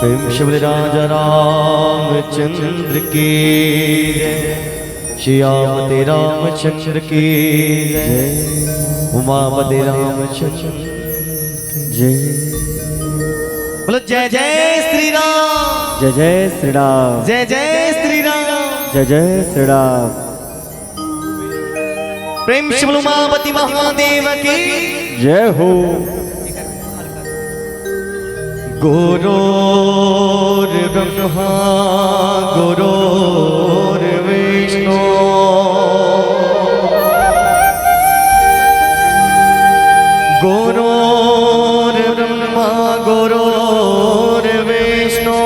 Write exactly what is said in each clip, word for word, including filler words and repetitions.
प्रेम से बोले राजा रामचंद्र की जय, सियावती रामचंद्र की जय, उमापति रामचंद्र की जय। बोलो जय जय श्री राम। जय जय श्री राम। जय जय श्री राम। जय जय श्री राम। प्रेम से बोलो उमापति महादेव की जय हो। गुरुर्ब्रह्मा गुरुर्विष्णु, गुरुर्ब्रह्मा गुरुर्विष्णु,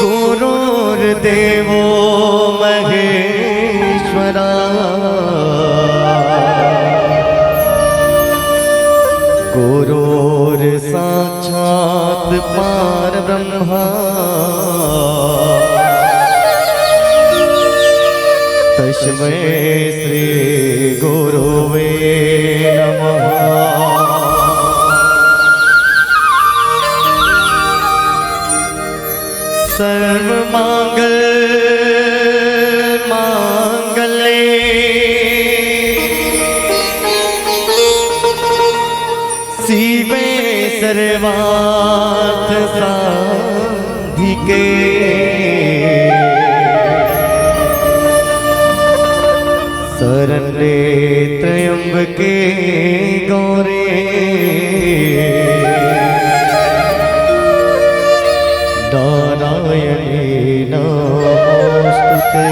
गुरुर्देवो महेश्वरा, गुरुर्साक्षात् परब्रह्मा, तस्मै श्री गुरुवे नमः। सर्वमंगल मांगल्ये शिवे सर्वार्थ साधिके शरण्ये त्र्यंबके गौरी नारायणी नमोस्तुते।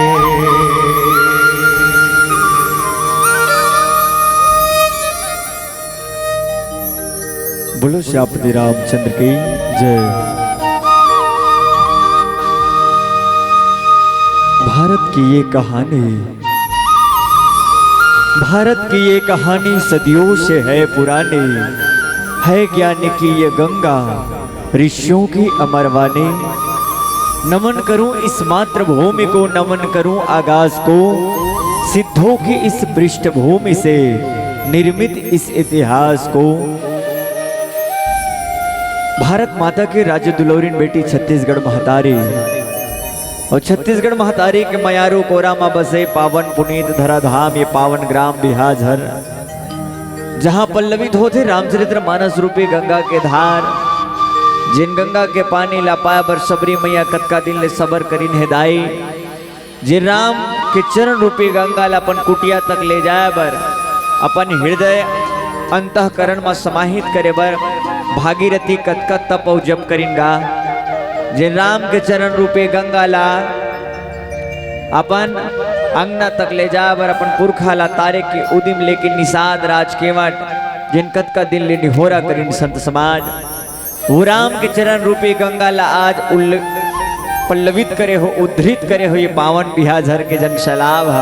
बोलो श्यामपति रामचंद्र की जय। भारत की ये कहानी, भारत की ये कहानी सदियों से है पुरानी, है ज्ञान की ये गंगा, ऋषियों की अमर वाणी। नमन करूं इस मातृभूमि को, नमन करूं आकाश को, सिद्धों की इस पृष्ठभूमि से निर्मित इस इतिहास को। भारत माता के राज्य दुलौरिन बेटी छत्तीसगढ़ महतारी, अउ छत्तीसगढ़ महतारी के मयारू कोरा म बसे पावन पुनीत धराधाम, ये पावन ग्राम बिहाझर, जहाँ पल्लवित होथे रामचरित्र मानस रूपी गंगा के धार, जेन गंगा के पानी ला पाए बर सबरी मैया कतका दिन ले सबर करिन हे दाई, जे राम के चरण रूपी गंगा ला अपन कुटिया तक ले जाए बर, अपन हृदय अंतःकरण म समाहित करे बर भागीरथी कतका तप अउ जप करिन गा, जे राम के चरण रूपी गंगा ला अपन अंगना तक ले जाए बर अपन पुरखा ला तारे के उदिम लेके निषाद राज केवट, जेन कतका दिन ले निहोरा करिन संत समाज, वो राम के चरण रूपी गंगा ला आज उल्ल-, पल्लवित करे हो, उद्धृत करे हो ये पावन बिहाझर के जन सैलाब ह।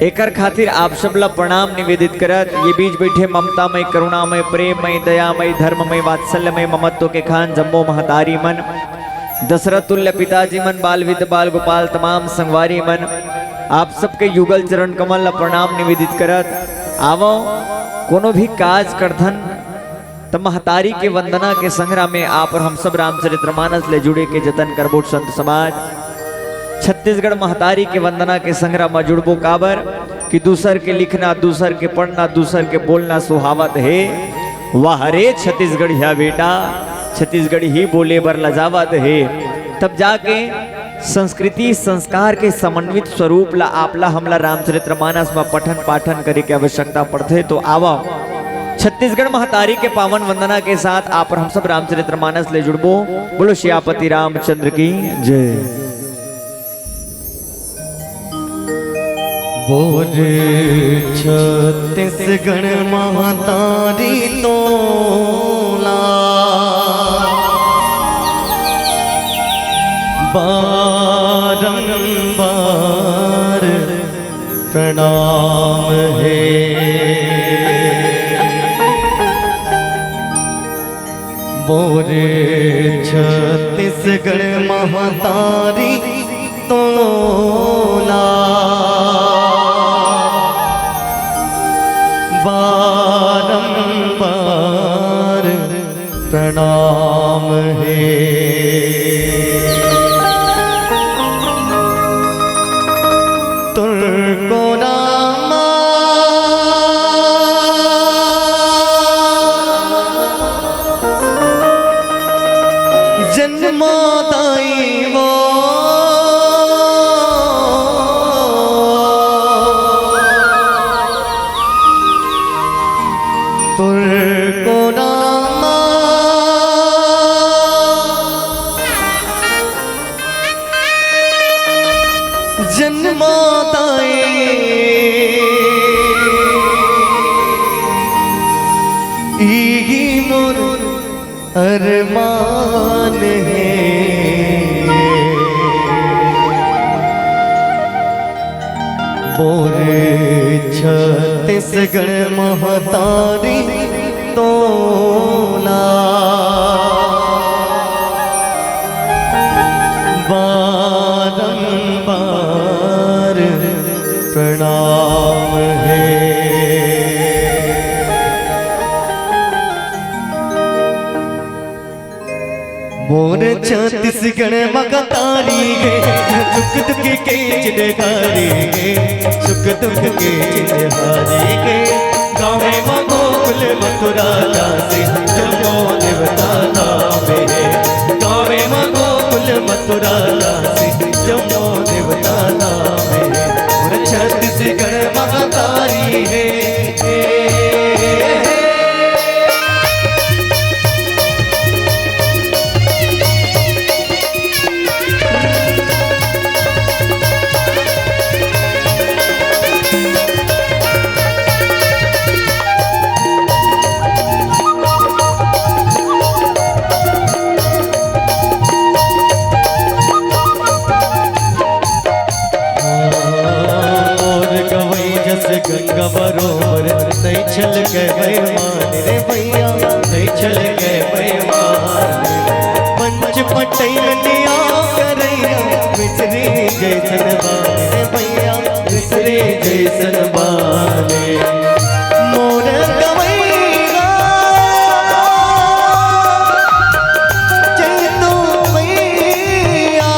एकर खातिर आप सब ला प्रणाम निवेदित करत, ये बीच बैठे ममतामय, करुणामय, प्रेममय, दयामय, धर्ममय, वात्सल्यमय, ममत्व के खान जम्मो महतारी मन, दशरथ तुल्य पिताजी मन, बाल विद्य बाल गोपाल, तमाम संगवारी मन, आप सबके युगल चरण कमल ला प्रणाम निवेदित करत, आवो, कोनो भी काज करथन, त महतारी के वंदना के संघरा में आप और हम सब रामचरित्र मानस ले जुड़े के जतन करबो संत समाज। छत्तीसगढ़ महतारी के वंदना के संघरा म जुड़बो काबर कि दूसर के लिखना, दूसर के पढ़ना, दूसर के बोलना सुहावत हे। वाह रे छत्तीसगढ़िया बेटा, छत्तीसगढ़ी बोले बर लजावत हे। तब जाके संस्कृति संस्कार के समन्वित स्वरूप ला आप ला हमला रामचरित्र मानस म पठन पाठन करे के आवश्यकता पड़थे। तो आवा छत्तीसगढ़ महतारी के पावन वंदना के साथ आप और हम सब रामचरित्र मानस ले जुड़बो। बोलो सियापति रामचंद्र की जय। बोल छत्तीसगढ़ महतारी तोला बारंबार प्रणाम हे। बोल छत्तीसगढ़ महतारी तोला बारंबार प्रणाम हे। तुरको रामा जन्मो दाई वो तुरको रामा जन्मो दाई इही मोर अरमान हे। बोल छत्तीसगढ़ महतारी तोला बारंबार छत्तीसगढ़ मगतारी गे, सुख दुख के चिन्हारी गे, सुख दुख के चिन्हारी गे। गावे म गोकुल मथुरा काशी, जम्मो देवता नाम हे। गावे म गोकुल मथुरा काशी, जम्मो देवता नाम हे। छत्तीसगढ़ मगतारी हे। मोर गवई जस गंगा बरोबर, नइ छलके बेईमान रे भैया, नइ छलके बेईमान। पंच पटैया करैया, मिसरी जैसन बान रे भैया, मिसरी जैसन बान। मोर गवैया चैतू मैया,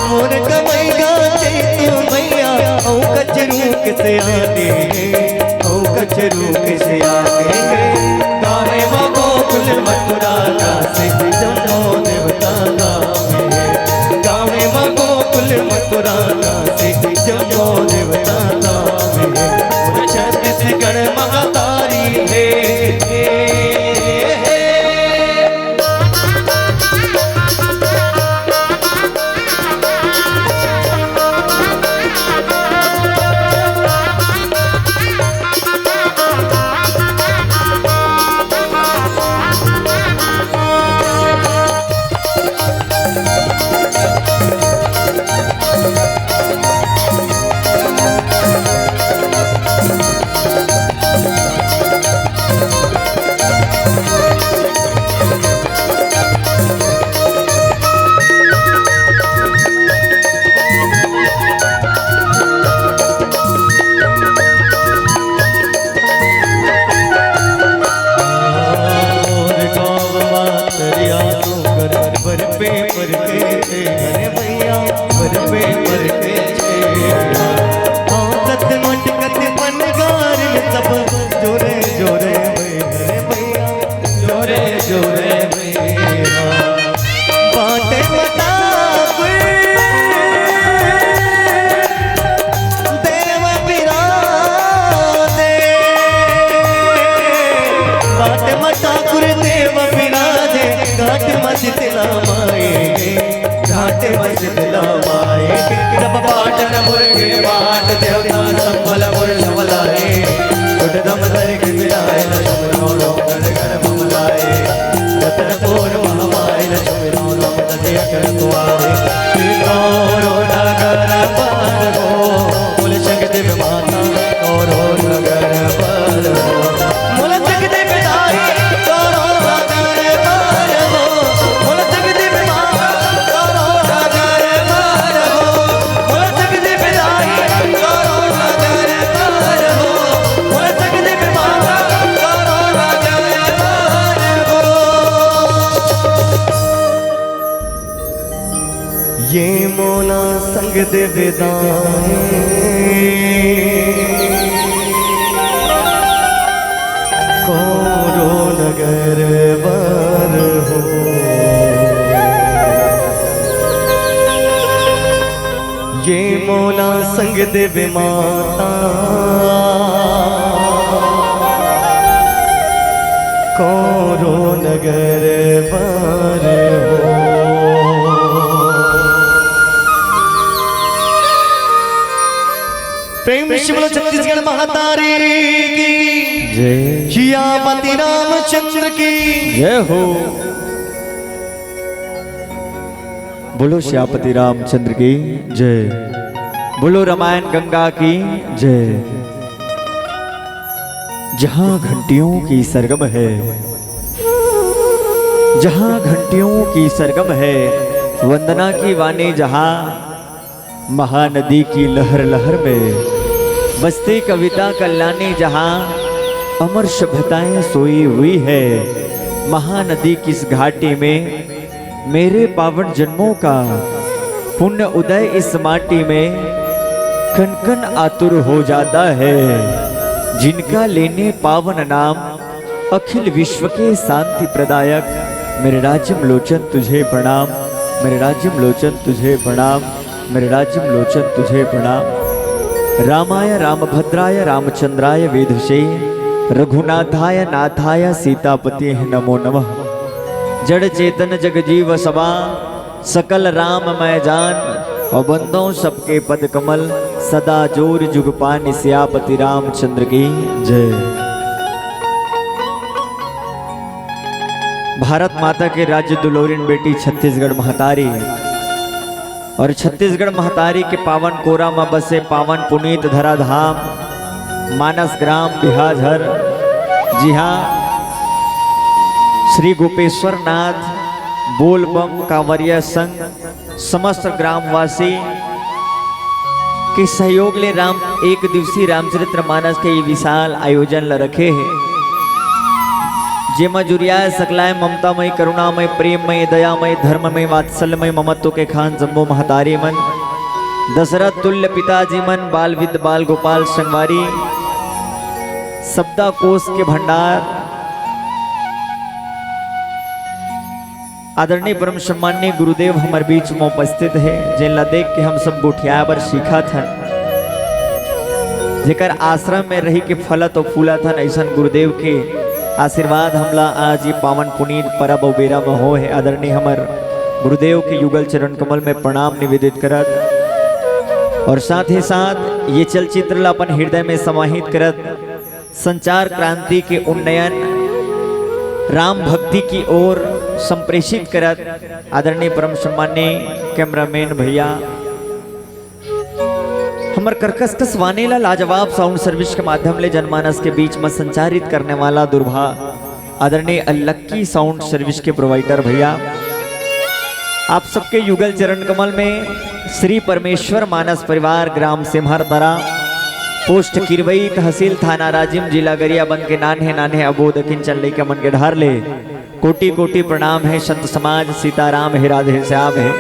मोर गवैया चैतू मैया, औ कचरू के सियाने, औ कचरू के सियाने। गावे म गोकुल मथुरा काशी, जम्मो देवता नाम हे। गावे म गोकुल मथुरा काशी, जम्मो देवता नाम हे। छत्तीसगढ़ महतारी हे। मोर गाँव मा तरिया डोंगर, बरपे बरपे छेड़ा रे भैया, बरपे बरपे छेड़ा। हाँ, कत मटकत बनगार में सब जोरे जोरे बहे रे भैया, जोरे जोरे बहे। बाटे मटाकुर देव बिराजे, बाटे मटाकुर देव बिराजे, घाट म शीतला माई गे, घाट म शीतला माई गे। जब बाट न मुर्गे बाट देवता संभल मुर संभलाए, उठ दम धर के मिलाए न सुमरो रोगन घर ममलाए। रतनपुर महामाई न सुमरो रोग नदी अकल कुआरे। गौरो नगर पार हो, बोल शक्ति माता गौरो नगर पार हो। बोल शक्ति पिताई गौरो नगर पार हो। बोल शक्ति माता गौरो नगर पार हो। बोल शक्ति पिताई गौरो नगर पार हो। बोल शक्ति माता गौरो नगर पार हो। ये मोला संग देवे दाए, कोरो नगर बर हो। ये मोला संग देवे माता, कोरो नगर बर हो। प्रेम से बोलो छत्तीसगढ़ महतारी की जय। सियापति रामचंद्र की जय हो। बोलो सियापति रामचंद्र की जय। बोलो रामायण गंगा की जय। जहाँ घंटियों की सरगम है, जहाँ घंटियों की सरगम है, वंदना की वाणी जहाँ, महानदी की लहर लहर में बसती कविता कल्याणी जहाँ, अमर सभ्यताएं सोई हुई है। महानदी किस घाटी में मेरे पावन जन्मों का पुण्य उदय इस माटी में कण कण आतुर हो जाता है। जिनका लेने पावन नाम अखिल विश्व के शांति प्रदायक, मेरे राजम लोचन तुझे प्रणाम, मेरे राजम लोचन तुझे प्रणाम, मेरे राजम लोचन तुझे प्रणाम। रामाय रामभद्राय रामचंद्राय वेधसे, रघुनाथाय नाथाय सीतापते नमो नमः। जड़ चेतन जग जीव समा, सकल राम मैं जान, और बंदों सबके पद कमल, सदा जोर जुग पान सियापति रामचंद्र की जय। भारत माता के राज्य दुलौरिन बेटी छत्तीसगढ़ महतारी, और छत्तीसगढ़ महतारी के पावन कोरा म बसे पावन पुनीत धरा धाम मानस ग्राम बिहाझर। जी हाँ, श्री गोपेश्वर नाथ बोलबम कांवरिया संघ समस्त ग्रामवासी के सहयोग ले राम एक दिवसीय रामचरित्र मानस के ये विशाल आयोजन ल रखे हे, जेमा जुरियाए सकलाए ममतामय, करुणामय, प्रेममय, दयामय, धर्ममय, वात्सल्यमय, ममत्व के खान जम्मो महतारी मन, दशरथ तुल्य पिताजी मन, बाल विद बाल गोपाल संगवारी, शब्दा कोश के भंडार, आदरणीय परम सम्माननीय गुरुदेव हमर बीच में उपस्थित हे, जेन ला देख के हम सब गोठियाए बर सीखत हन, जेकर आश्रम में रही के फलत अउ फूलत हन, अइसन गुरुदेव के आशीर्वाद हमला आज ये पावन पुनीत परब अउ बेरा में हो हे। आदरणीय हमर गुरुदेव के युगल चरण कमल में प्रणाम निवेदित करत और साथ ही साथ ये चलचित्र ला अपन हृदय में समाहित करत संचार क्रांति के उन्नयन, राम भक्ति की ओर संप्रेषित करत आदरणीय परम सम्माननीय कैमरामैन भैया, हमर करकसकस वाने ला लाजवाब साउंड सर्विस के माध्यम ले जनमानस के बीच में संचारित करने वाला दुर्भा आदरणीय लक्की साउंड सर्विस के प्रोवाइडर भैया, आप सबके युगल चरण कमल में श्री परमेश्वर मानस परिवार, ग्राम सिम्हरदरा, पोस्ट किरवई, तहसील थाना राजिम, जिला गरियाबंद के नान्हे नान्हे अबोध किंचन लइका मन के डहार ले कोटि कोटि प्रणाम हे। संत समाज सीताराम हे, राधे श्याम हे।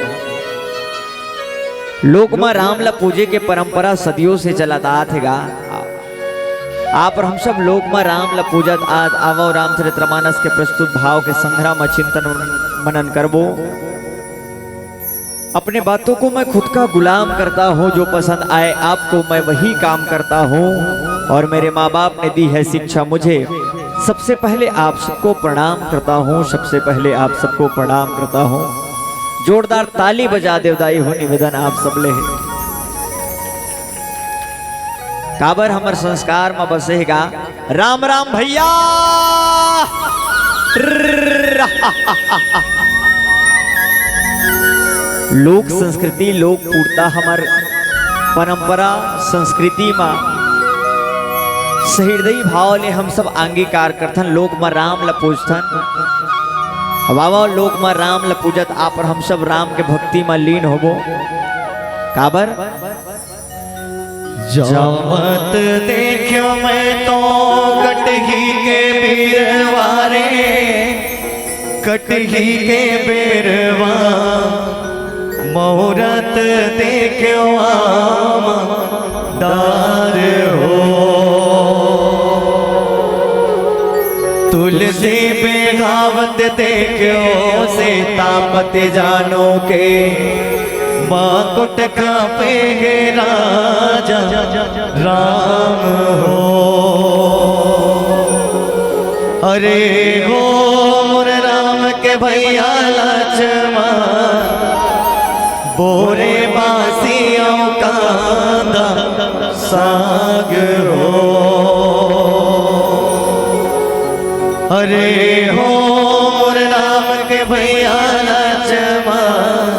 लोक म राम ल पूजे के परंपरा सदियों से चलत आत हे गा। आप और हम सब लोक म राम ल पूजत आज आवव रामचरितमानस के प्रस्तुत भाव के संघरा म चिंतन मनन करबो। अपने बातों को मैं खुद का गुलाम करता हूँ, जो पसंद आए आपको मैं वही काम करता हूँ, और मेरे माँ बाप ने दी है शिक्षा मुझे। सबसे पहले आप सबको प्रणाम करता हूँ, सबसे पहले आप सबको प्रणाम करता हूँ। जोरदार ताली बजा देव दाई हो, निवेदन आप सब ले हे। काबर हमर संस्कार म बसे हे गा। राम राम भैया। लोक संस्कृति, लोक पुरता हमर परंपरा संस्कृति म सहृदयी भाव ले हम सब अंगीकार करथन। लोक म राम ल पूजथन, वाह वाह, लोक म राम ल पूजत आप और हम सब राम के भक्ति म लीन होबो। काबर? जावत देख्यो मैं तो कटही के बीरवा रे, कटही के बीरवा, मुहूर्त देख्यो आम दार हो। तुलसी बेगावत देख्यो सीतापति जानो के, माकुट कापे हे राजा राम हो। अरे हो मोर राम के भैया लक्ष्मण, बोरे बांसी अउ कांदा साग हो। अरे हो मोर राम के भैया लक्ष्मण,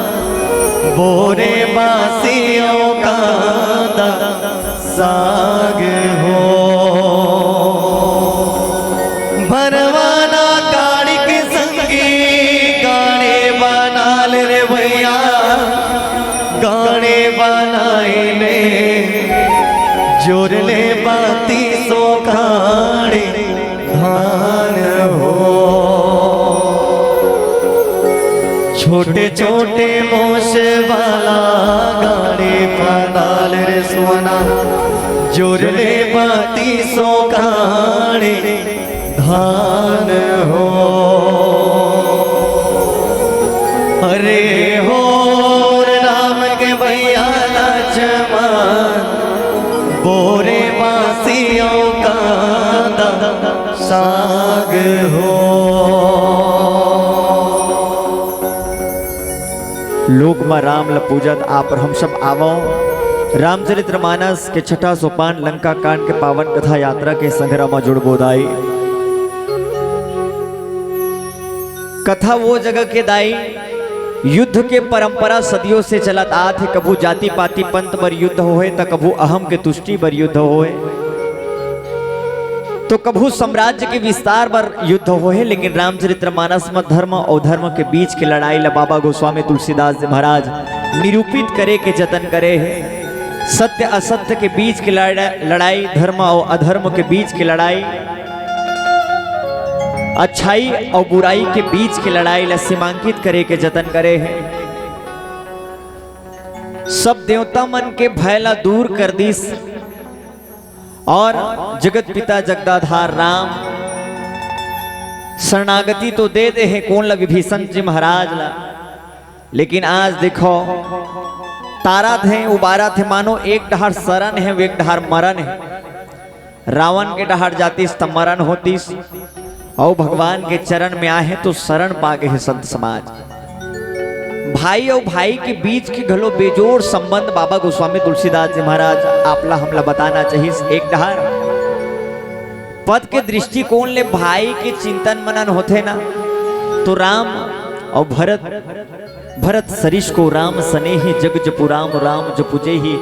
बोरे बांसी अउ कांदा साग हो। भरवाना काड़ी के संगी गाने बना ले रे भैया, गाने बनाए ले, जोर ले बाती सो काड़े धान हो। छोटे छोटे मोस वाला गाड़ी पताल रे सोना, जोर ले बाती सो गाड़ी धान हो। अरे हो राम के भैया लक्ष्मण, बोरे मासियों का साग हो। लोक म राम ल पूजत आप और हम सब आवव रामचरित्र मानस के छठा सोपान लंका कांड के पावन कथा यात्रा के संघरा म जुड़बो दाई। कथा वो जगह के दाई, युद्ध के परंपरा सदियों से चलत आत हे। कभू जाति पाति पंथ बर युद्ध होए, त कभू अहम के तुष्टि बर युद्ध होए, तो कभू साम्राज्य के विस्तार बर युद्ध होए, लेकिन रामचरित्र मानस म धर्म अउ धर्म के बीच के लड़ाई ल बाबा गोस्वामी तुलसीदास जी महाराज निरूपित करे के जतन करे हे। सत्य असत्य के बीच के लड़ा-, लड़ाई, धर्म अउ अधर्म के बीच के लड़ाई, अच्छाई अउ बुराई के बीच के लड़ाई ल सीमांकित करे के जतन करे हे। सब देवता मन के भय ला दूर कर दिस और जगत पिता जगदाधार राम शरणागति तो दे दे हे कोन ला, विभीषण जी महाराज ला, लेकिन आज देखो तारा थे उबारा थे, मानो एक डहार शरण हे, एक डहार मरण हे। रावण के डहार जातिस त मरण होतिस, अउ भगवान के चरण में आहे तो शरण पा गे हे संत समाज। भाई अउ भाई के बीच के घलो बेजोड़ संबंध बाबा गोस्वामी तुलसीदास जी महाराज आपला हमला बताना चाहिस। एक डहार पद के दृष्टिकोण ले भाई के चिंतन मनन होथे ना, तो राम अउ भरत, भरत सरिस को राम सनेही, जग जपु राम राम जपु जेही।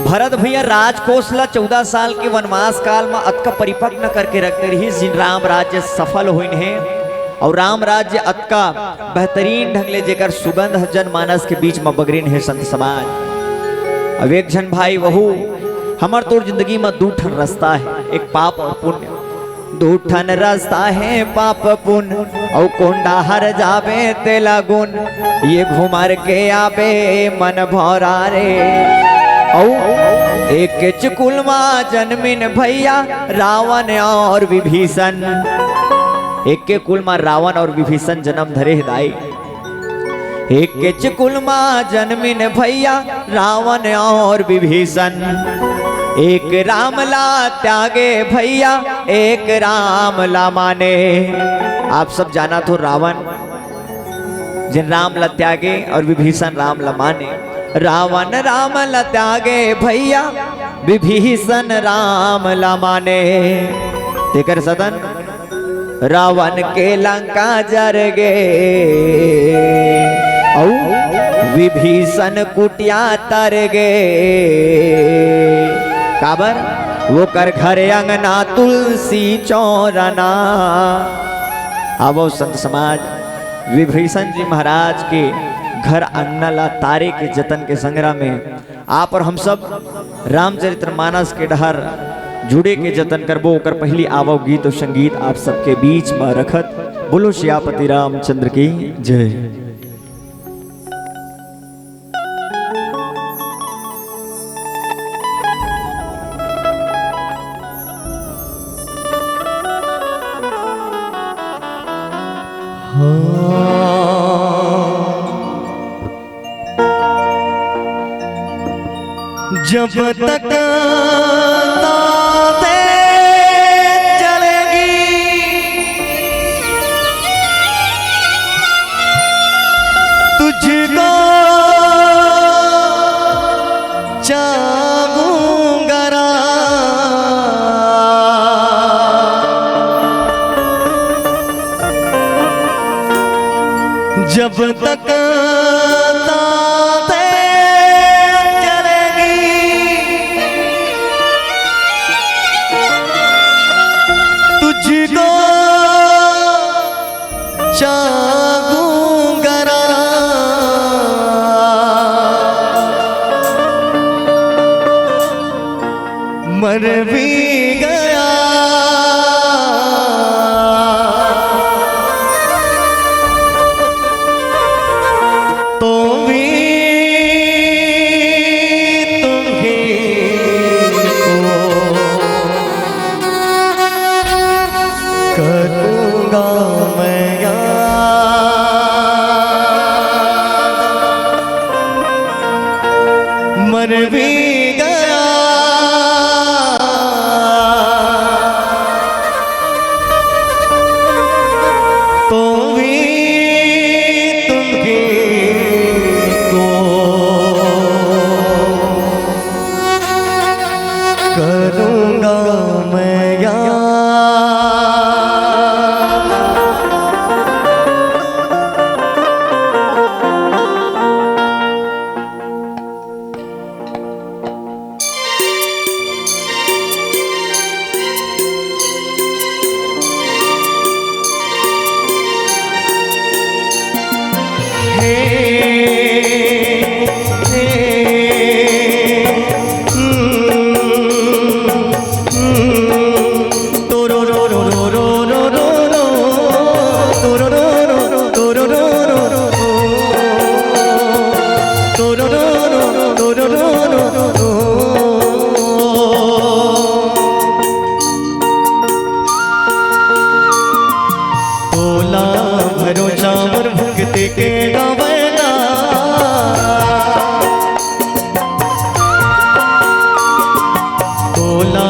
भरत भैया राजकोष ला चौदह साल के वनवास काल म अतका परिपक्व न करके रख दे रहिस, जिन राम राज्य सफल होइन हे अउ राम राज्य अतका बेहतरीन ढंग ले जेकर सुगंध ह जनमानस के बीच म बगरिन हे संत समाज। अब एक झन भाई वहू, हमर तोर जिंदगी म दू ठन रस्ता हे, एक पाप अउ पुण्य। दू ठन रस्ता हे पाप पुन, अउ कोन डाहर जाबे तेला गुन, ये घुमर के आबे मन भौरा रे। अउ एकेच कुल मा जनमिन भैया रावण और विभीषण, एके कुल मा रावण और विभीषण जनम धरे हे दाई। एकेच कुल मा जनमिन भैया रावण और विभीषण, एक राम ला त्यागे भैया एक राम ला माने। आप सब जानत हो रावण, जिन राम ला त्यागे और विभीषण राम ला माने। रावण राम ला त्यागे भैया विभीषण राम ला माने। तेकर सदन रावण के लंका जर गे, अउ विभीषण कुटिया तर गे। काबर? ओकर घर अंगना तुलसी चौरना। आवो संत समाज, विभीषण जी महाराज के घर अंगना ला तारे के जतन के संग्रह में आप और हम सब रामचरित्र मानस के डहर जुड़े के जतन करबो। ओकर पहली आवो गीत और संगीत आप सबके बीच में रखत, बोलो सियापति रामचंद्र की जय। जब तक सांसें चलेंगी, तुझको चाहूंगा राम। जब तक सांसें चलेंगी, तुझको चाहूंगा राम। मर भी गया, भी गया तो भी तुमको करूँगा मैं याद। तोला भरोसा मोर भक्ति के गवैना, तोला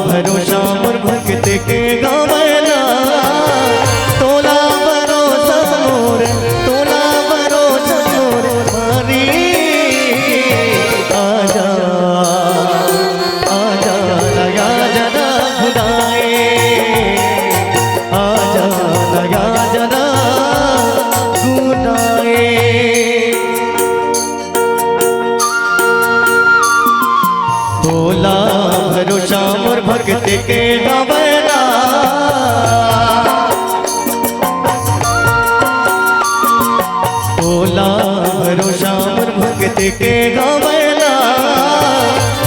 भरोसा मोर भक्ति के गवैना, तोला भरोसा मोर, तोला भरोसा मोर मारी। आजा, आजा, आजा ना खुदाए, आजा, आजा ना खुदाए। तोला भरोसा मोर भक्ति के गवैना, तोला भरोसा मोर भक्ति के गवैना,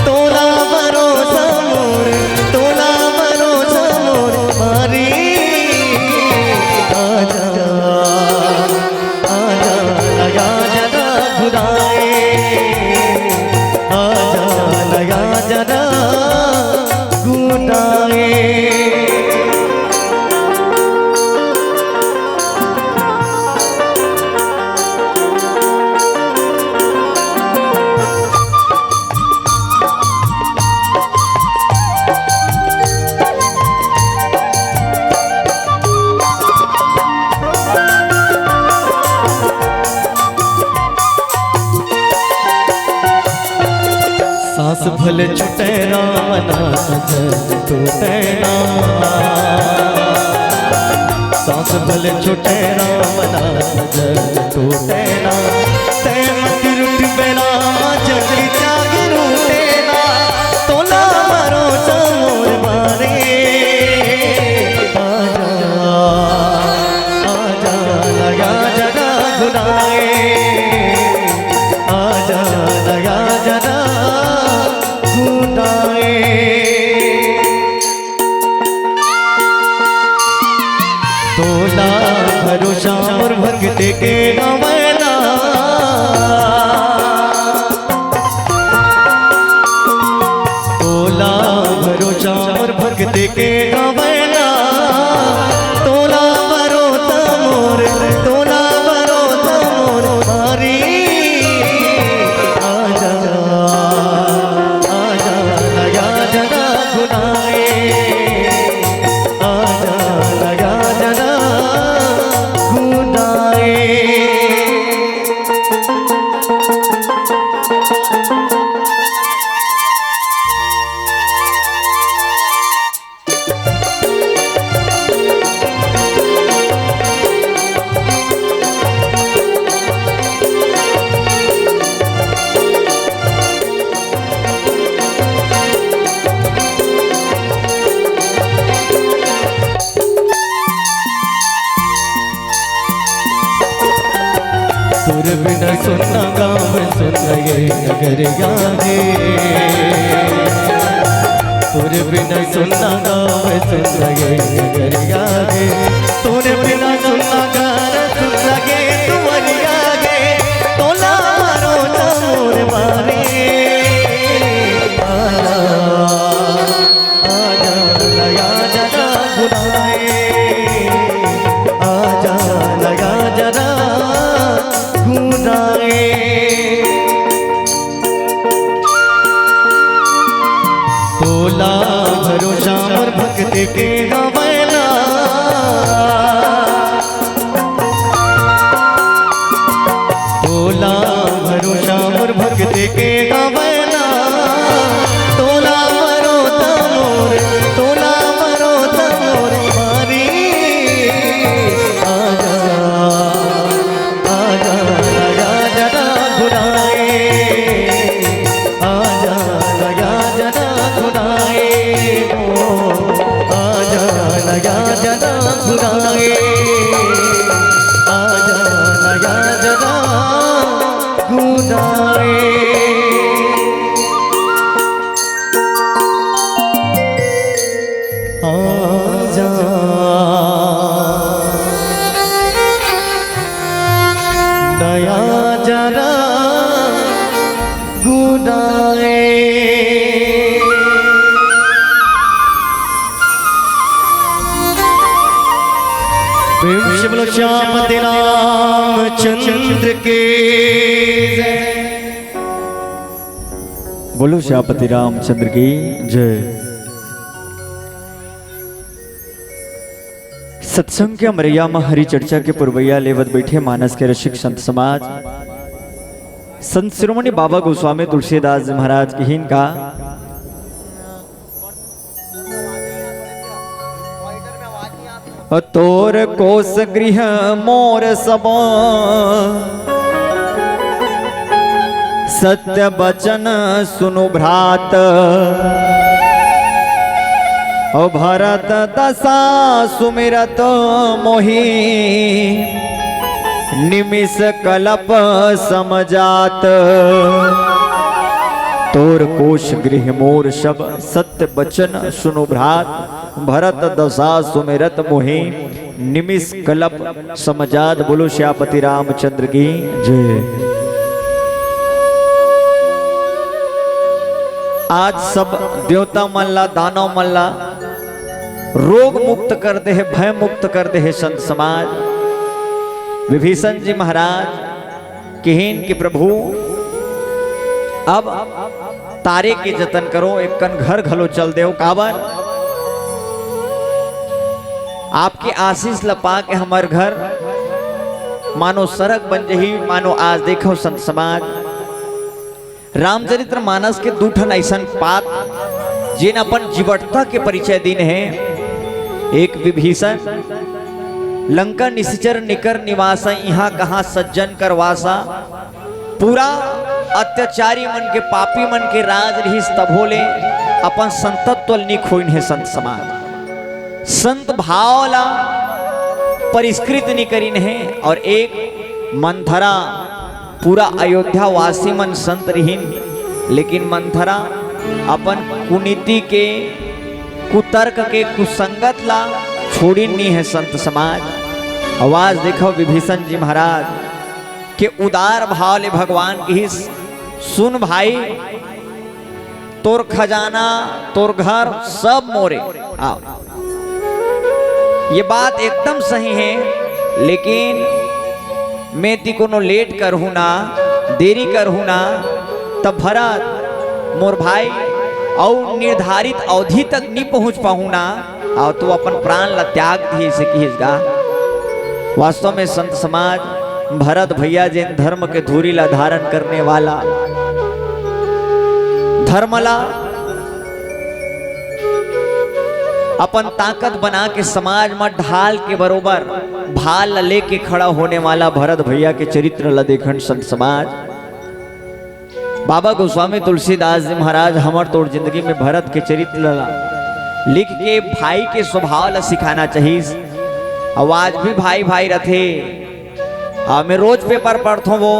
तोला भरोसा मोर, तोला भरोसा मोर मारी। आजा, आजा, आजा ना खुदाए, आजा, आजा ना खुदाए। सांस भले छूटे राम नाम जल टूटे ना, सांस भले छूटे राम नाम जल टूटे ना, ते मत रुठ बेरा जग जाग रूठे ना, तोला भरोसा मोर मारे। आजा, आजा, लगा जगा खुदाए, आजा, लगा जगा खुदाए। तोला भरोसा मोर भक्ति के गवैना, तोला भरोसा मोर भक्ति के गवैना, तोला भरोसा मोर, तोला भरोसा मोर मारी। आजा, आजा, आजा ना खुदाए, आजा, आजा ना खुदाए। तोर बिना सुन्ना गाँव सुन्ना ये नगरिया गे। तोर बिना सुन्ना गाँव सुन्ना ये नगरिया गे। तोर बिना सुन्ना घर सुन्ना गे दुवरिया गे। तोला भरोसा मोर मारे। आजा, आजा, आजा, आजा ना खुदाए। आजा, आजा ना खुदाए। के हवय ना। तोला भरोसा मोर भक्त के हवय ना। तोला मरो त मोर, तोला मरो त मोर मारी। आजा, आजा, आजा, आजा, आजा, आजा। आजा ना, आजा ना खुदाए हो, आजा ना, आजा ना खुदाए, आजा ना, आजा ना खुदाए। आजा। दया जरा गुदाए। प्रेम से बोलो श्यामपति रामचंद्र की जय। बोलो श्यामपति रामचंद्र की जय। सत्संग के अमरैया म हरि चर्चा के पुरवैया लेवत बइठे मानस के रसिक संत समाज, संत शिरोमणि बाबा गोस्वामी तुलसीदास जी महाराज किहिन का, तोर कोस गृह मोर सब सत्य बचन सुनु भ्रात। ओ भरत दशा सुमिरत मोहि निमिष कलप समजात। तोर कोस गृह मोर सब सत्य बचन सुनु भ्रात। भरत दशा सुमिरत मोहि निमिष कलप समजात। बोलो श्यामपति रामचंद्र की जय। आज सब देवता मन ला, दानव मन ला रोग मुक्त कर दे हे, भय मुक्त कर दे हे संत समाज। विभीषण जी महाराज किहिन कि प्रभु, अब तारे के जतन करो, एक कन घर घलो चल देव। काबर? आपके आशीष ल पा के हमर घर मानो सरग बन जही। मानो आज देखो संत समाज, रामचरित्र मानस के दू ठन अइसन पात्र, जेन अपन जीवटता के परिचय दीन हे। एक विभीषण, लंका निशिचर निकर निवासा, इहाँ कहाँ सज्जन कर वासा। पूरा अत्याचारी मन के, पापी मन के राज रिहिस, तभो ले अपन संतत्व ल नी खोइन हे संत समाज। संत भाव ला परिष्कृत नी करिन हे। और एक मंथरा, पूरा अयोध्या वासी मन संत रिहिन, लेकिन मंथरा अपन कुनीति के, कुतर्क के, कुसंगत ला छोड़िन नी हे संत समाज। आवाज देखो विभीषण जी महाराज के उदार भाव ले भगवान किहिस, सुन भाई, तोर खजाना, तोर घर सब मोरे। आओ, ये बात एकदम सही हे, लेकिन मैं ती कोनो लेट करहूँ ना, देरी करहूँ ना, त भरत मोर भाई अउ निर्धारित अवधि तक नी पहुँच पाहूँ ना, अउ तू अपन प्राण ला त्याग दिए से किहिस गा। वास्तव में संत समाज, भरत भैया जेन धर्म के धूरी ला धारण करने वाला, धर्म ला अपन ताकत बना के समाज म ढाल के बरोबर भाल ला लेके खड़ा होने वाला भरत भैया के चरित्र ला देखन संत समाज। बाबा गोस्वामी तुलसीदास जी महाराज हमर तोर जिंदगी में भरत के चरित्र ला लिख के भाई के स्वभाव ला सिखाना चाहिस। अउ आज भी भाई भाई रथे। हाँ, मैं रोज पेपर पढ़थों वो,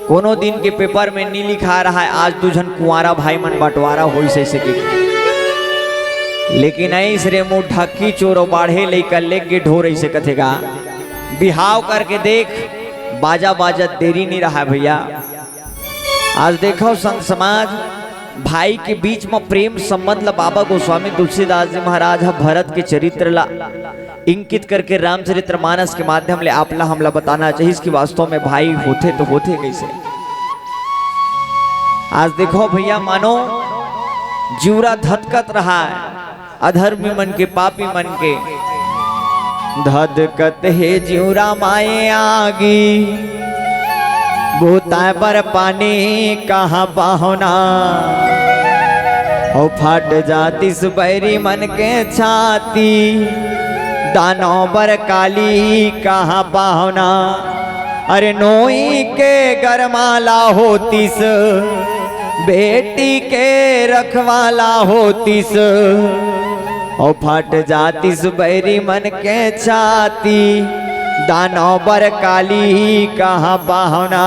कोनो दिन के पेपर में नी लिखा रहा है, आज दू झन कुंवारा भाई मन बंटवारा होइस अइसे के। लेकिन अइस रे मुँह ढक्की चोर अउ बाढ़े लइका लेके ढोर अइसे कथे गा। बिहाव करके देख, बाजा बाजत देरी नी रहा भैया। आज देखो संत समाज, भाई के बीच म प्रेम संबंध ल बाबा गोस्वामी तुलसीदास जी महाराज ह भरत के चरित्र ल इंकित करके रामचरित्र मानस के माध्यम ले आप ल हमला बताना चाहिस कि वास्तव में भाई होथे तो होथे कइसे। आज देखो भैया, मानो जिउरा धतकत रहा है, अधर्मी मन के, पापी मन के। धधकत हे जिउरा माए आगी, बुताए बर पानी कहाँ पाहुना। अउ फाट जातिस बैरी मन के छाती, दानव बर काली कहाँ पाहुना। अरे नोई के गरमाला होतिस, बेटी के रखवाला होतिस। अउ फाट जातिस बैरी मन के छाती, दानव बर काली कहाँ पाहुना।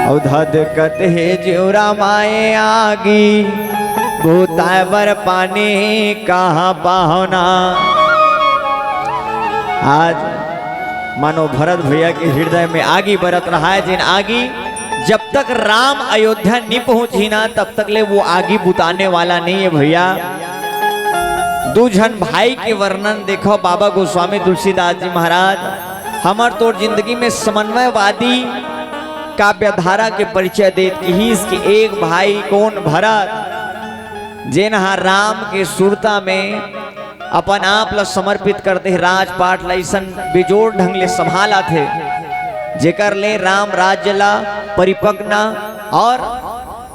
अउ धधकत हे जिउरा माए आगी, बुताए बर पानी कहाँ पाहुना। आज मानो भरत भैया के हृदय में आगी बरत रहा है, जेन आगी जब तक राम अयोध्या नहीं पहुंची ना, तब तक ले वो आगी बुताने वाला नहीं है भैया। दू झन भाई के वर्णन देखो, बाबा गोस्वामी तुलसीदास जी महाराज हमर तोर जिंदगी में समन्वयवादी काव्य धारा के परिचय देत किहिस कि एक भाई कोन, भरत, जेन हा राम के सुरता में अपन आप ल समर्पित कर दे, राजपाट ल अइसन बेजोड़ ढंग ले संभालत हे, जेकर ले राम राज्य ल परिपक्व और,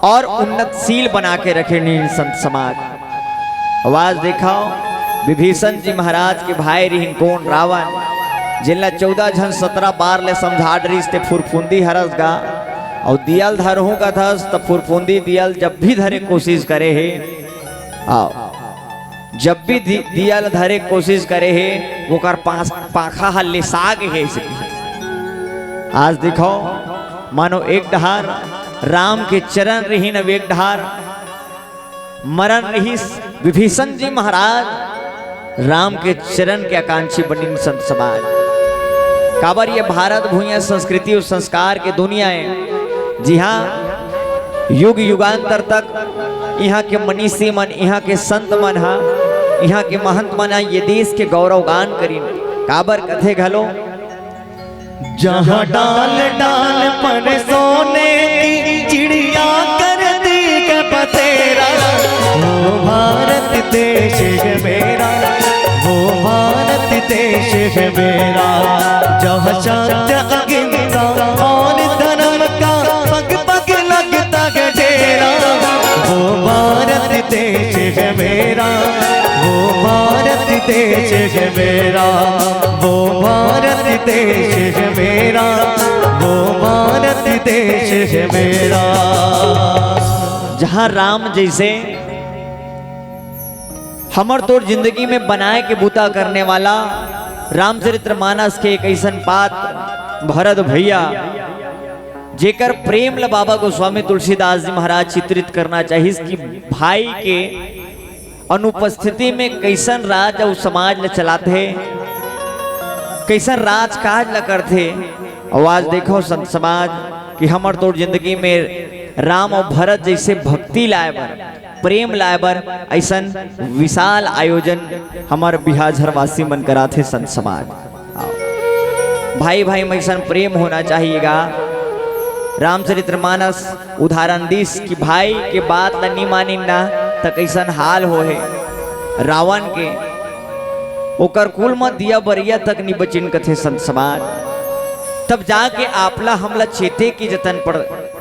और उन्नतशील बना के रखे नीन संत समाज। आवाज देखाओ, विभीषण जी महाराज के भाई रिहिन कोन, रावण, जेन ल चौदह झन सत्रह बार ले समझा डरिस ते फुरफुंदी हरस गा, अउ दियल धरहूं कथस त फुरफुंदी दियल जब भी धरे कोशिश करे हे, आओ, जब भी दि-, दिया ल धरे के कोशिश करे हे, ओकर पास, पाखा ह लिसा गे हे, अइसे कहिस। आज देखो, मानो एक डहार राम के चरण रिहिन, अब एक डहार मरण रिहिस। विभीषण जी महाराज राम के चरण के आकांक्षी बनिन संत समाज। काबर ये भारत भुइयां संस्कृति अउ संस्कार के दुनिया हे, जिहां युग युगांतर तक इहां के मनीषी मन, इहां के संत मन हा, इहां के महंत मन हा ये देश के गौरव गान करिन। काबर कथे घलो, जहाँ डाल डाल पर सोने की चिड़िया कर दी के बसेरा, वो भारत देश है मेरा, वो भारत देश है मेरा। जहाँ सत्य अहिंसा और धर्म का पग पग लगता है डेरा, वो भारत देश है मेरा, वो भारत देश है मेरा, वो भारत देश है मेरा, वो भारत देश है मेरा। जहाँ राम जइसे हमर तोर जिंदगी में बनाए के बूता करने वाला रामचरित्र मानस के एक अइसन पात्र भरत भैया, जेकर प्रेम ल बाबा गोस्वामी तुलसीदास जी महाराज चित्रित करना चाहिस कि भाई के अनुपस्थिति में कइसन राज अउ समाज ल चलाथे, कइसन राजकाज ल करथे। अउ आज देखो संत समाज कि हमर तोर जिंदगी में राम अउ भरत जइसे भक्ति लाए बर, प्रेम लाए बर अइसन विशाल आयोजन हमर बिहाझरवासी मन कराथे संत समाज। आओ। भाई भाई में अइसन प्रेम होना चाहिए गा। रामचरित्र मानस उदाहरण दिस कि भाई के बात ल नी मानिन ना, त कइसन हाल होहे रावण के। ओकर कुल म दिया बरिया तक नी बचिन कथे संत समाज। तब जाके आपला हमला चेते के जतन पड़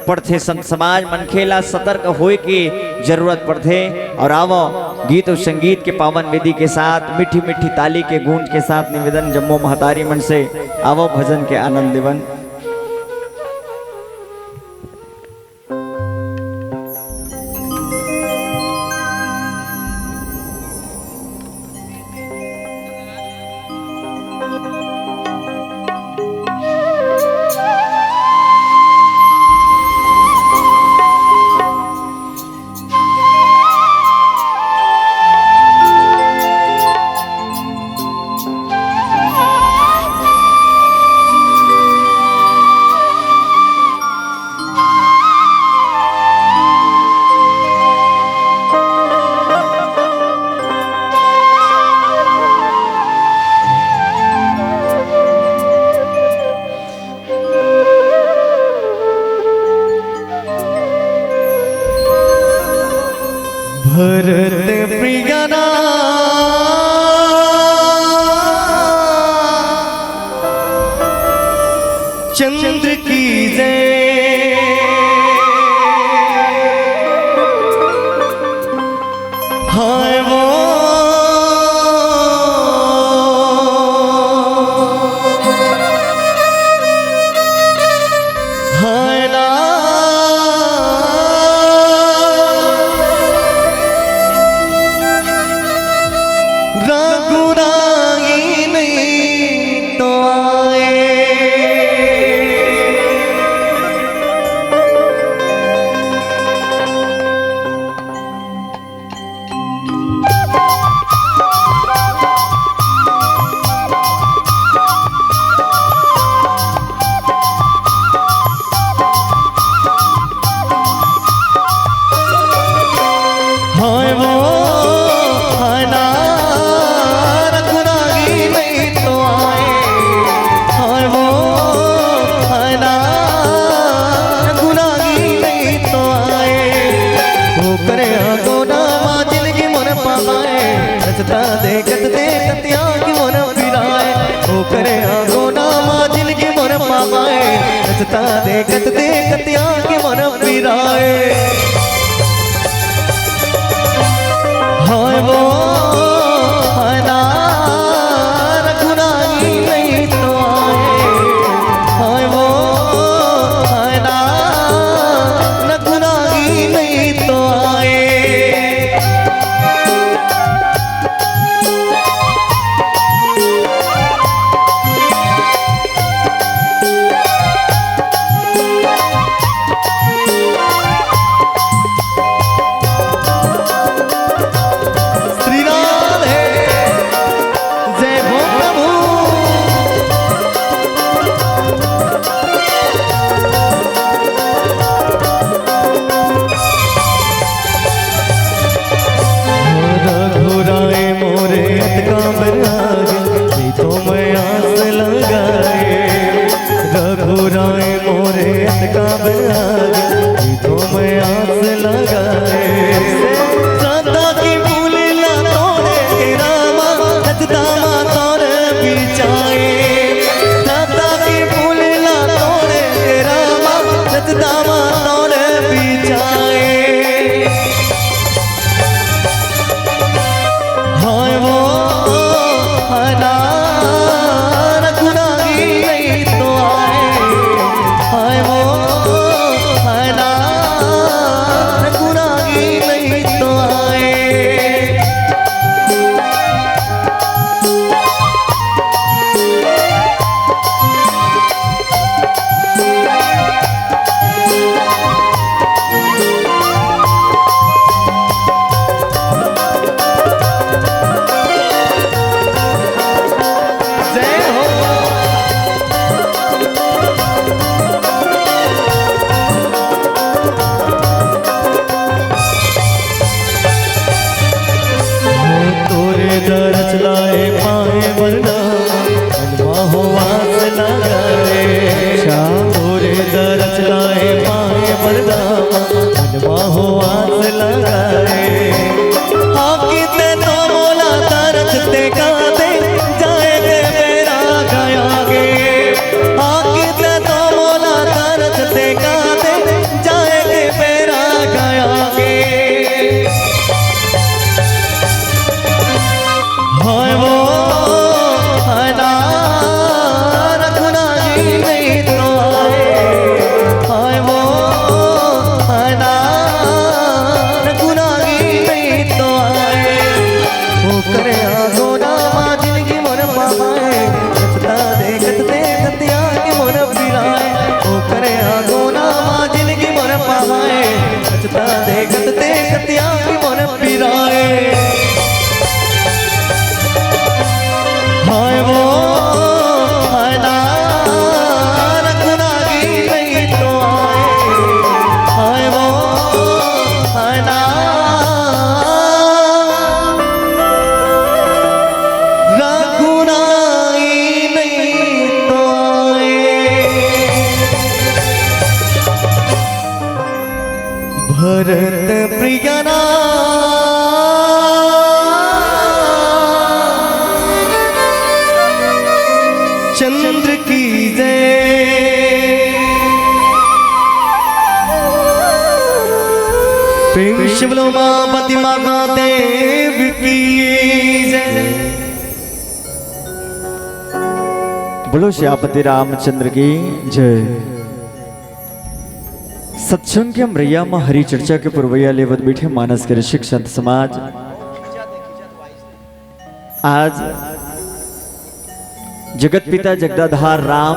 पड़थे संत समाज, मनखे ला सतर्क होए के जरूरत पड़थे। अउ आवो, गीत अउ संगीत के पावन वेदी के साथ, मीठी मीठी ताली के गूंज के साथ निवेदन जम्मो महतारी मन से, आवो भजन के आनंद लेवन। भरत प्रिय ना देखत देखत आँखी मोर पिराए, ओकरे आगोना मा जिनगी मोर पावाए। रचता देखत देखत आँखी मोर पिराए। हाय वो, हाय ना, रघुराई नहीं तो आए। हाय वो, हाय ना, रघुराई नहीं तो आए। श्री राधे। जय हो प्रभु। रघुराय मोरे अतका बराग, ये तो मैं आस लगाए। रघुराय मोरे अतका बराग, ये तो मैं आस लगाए। सदा की भूल ना तोड़े रामा, सतदामा तोर बिचाए। सदा की भूल ना तोड़े रामा, सतदामा तोर बिचाए। हाय वो, हाय ना, रघुराई नहीं तो आए। हाय वो, हाय ना, रघुराई नहीं तो आए। जय हो। तोरे दरस लाए पाए वरना, मनवा हो आस लगाए। अच्छा। तोरे दरस लाए पाए वरना, मनवा हो आस लगाए। हाँ किते तो मोला दरस ते का दे, जाए के बेरा गया गे। हाँ किते तो मोला दरस ते का दे, जाए के बेरा गया गे। हाय वो, हाय ना, रघुराई नहीं तो आए। हाय वो, हाय ना, रघुराई नहीं तो आए। ओकरे आगोना मा जिनगी मोर पावाए। रचता देखत देखत आँखी मोर पिराए। ओकरे आगोना मा जिनगी मोर पावाए। रचता देखत देखत आँखी मोर पिराए। हाय वो, हाय ना, रघुराई नहीं तो आए। हाय वो, हाय ना, रघुराई नहीं तो आए। भरत प्रियना चंद्र की जय। प्रेम से बोलो माँ पति माता देव की जय। बोलो श्यापति रामचंद्र की जय। सत्संग के हमरैया म हरि चर्चा के पुरवैया लेवत बैठे मानस के रसिक संत समाज। आज जगत पिता जगदाधार राम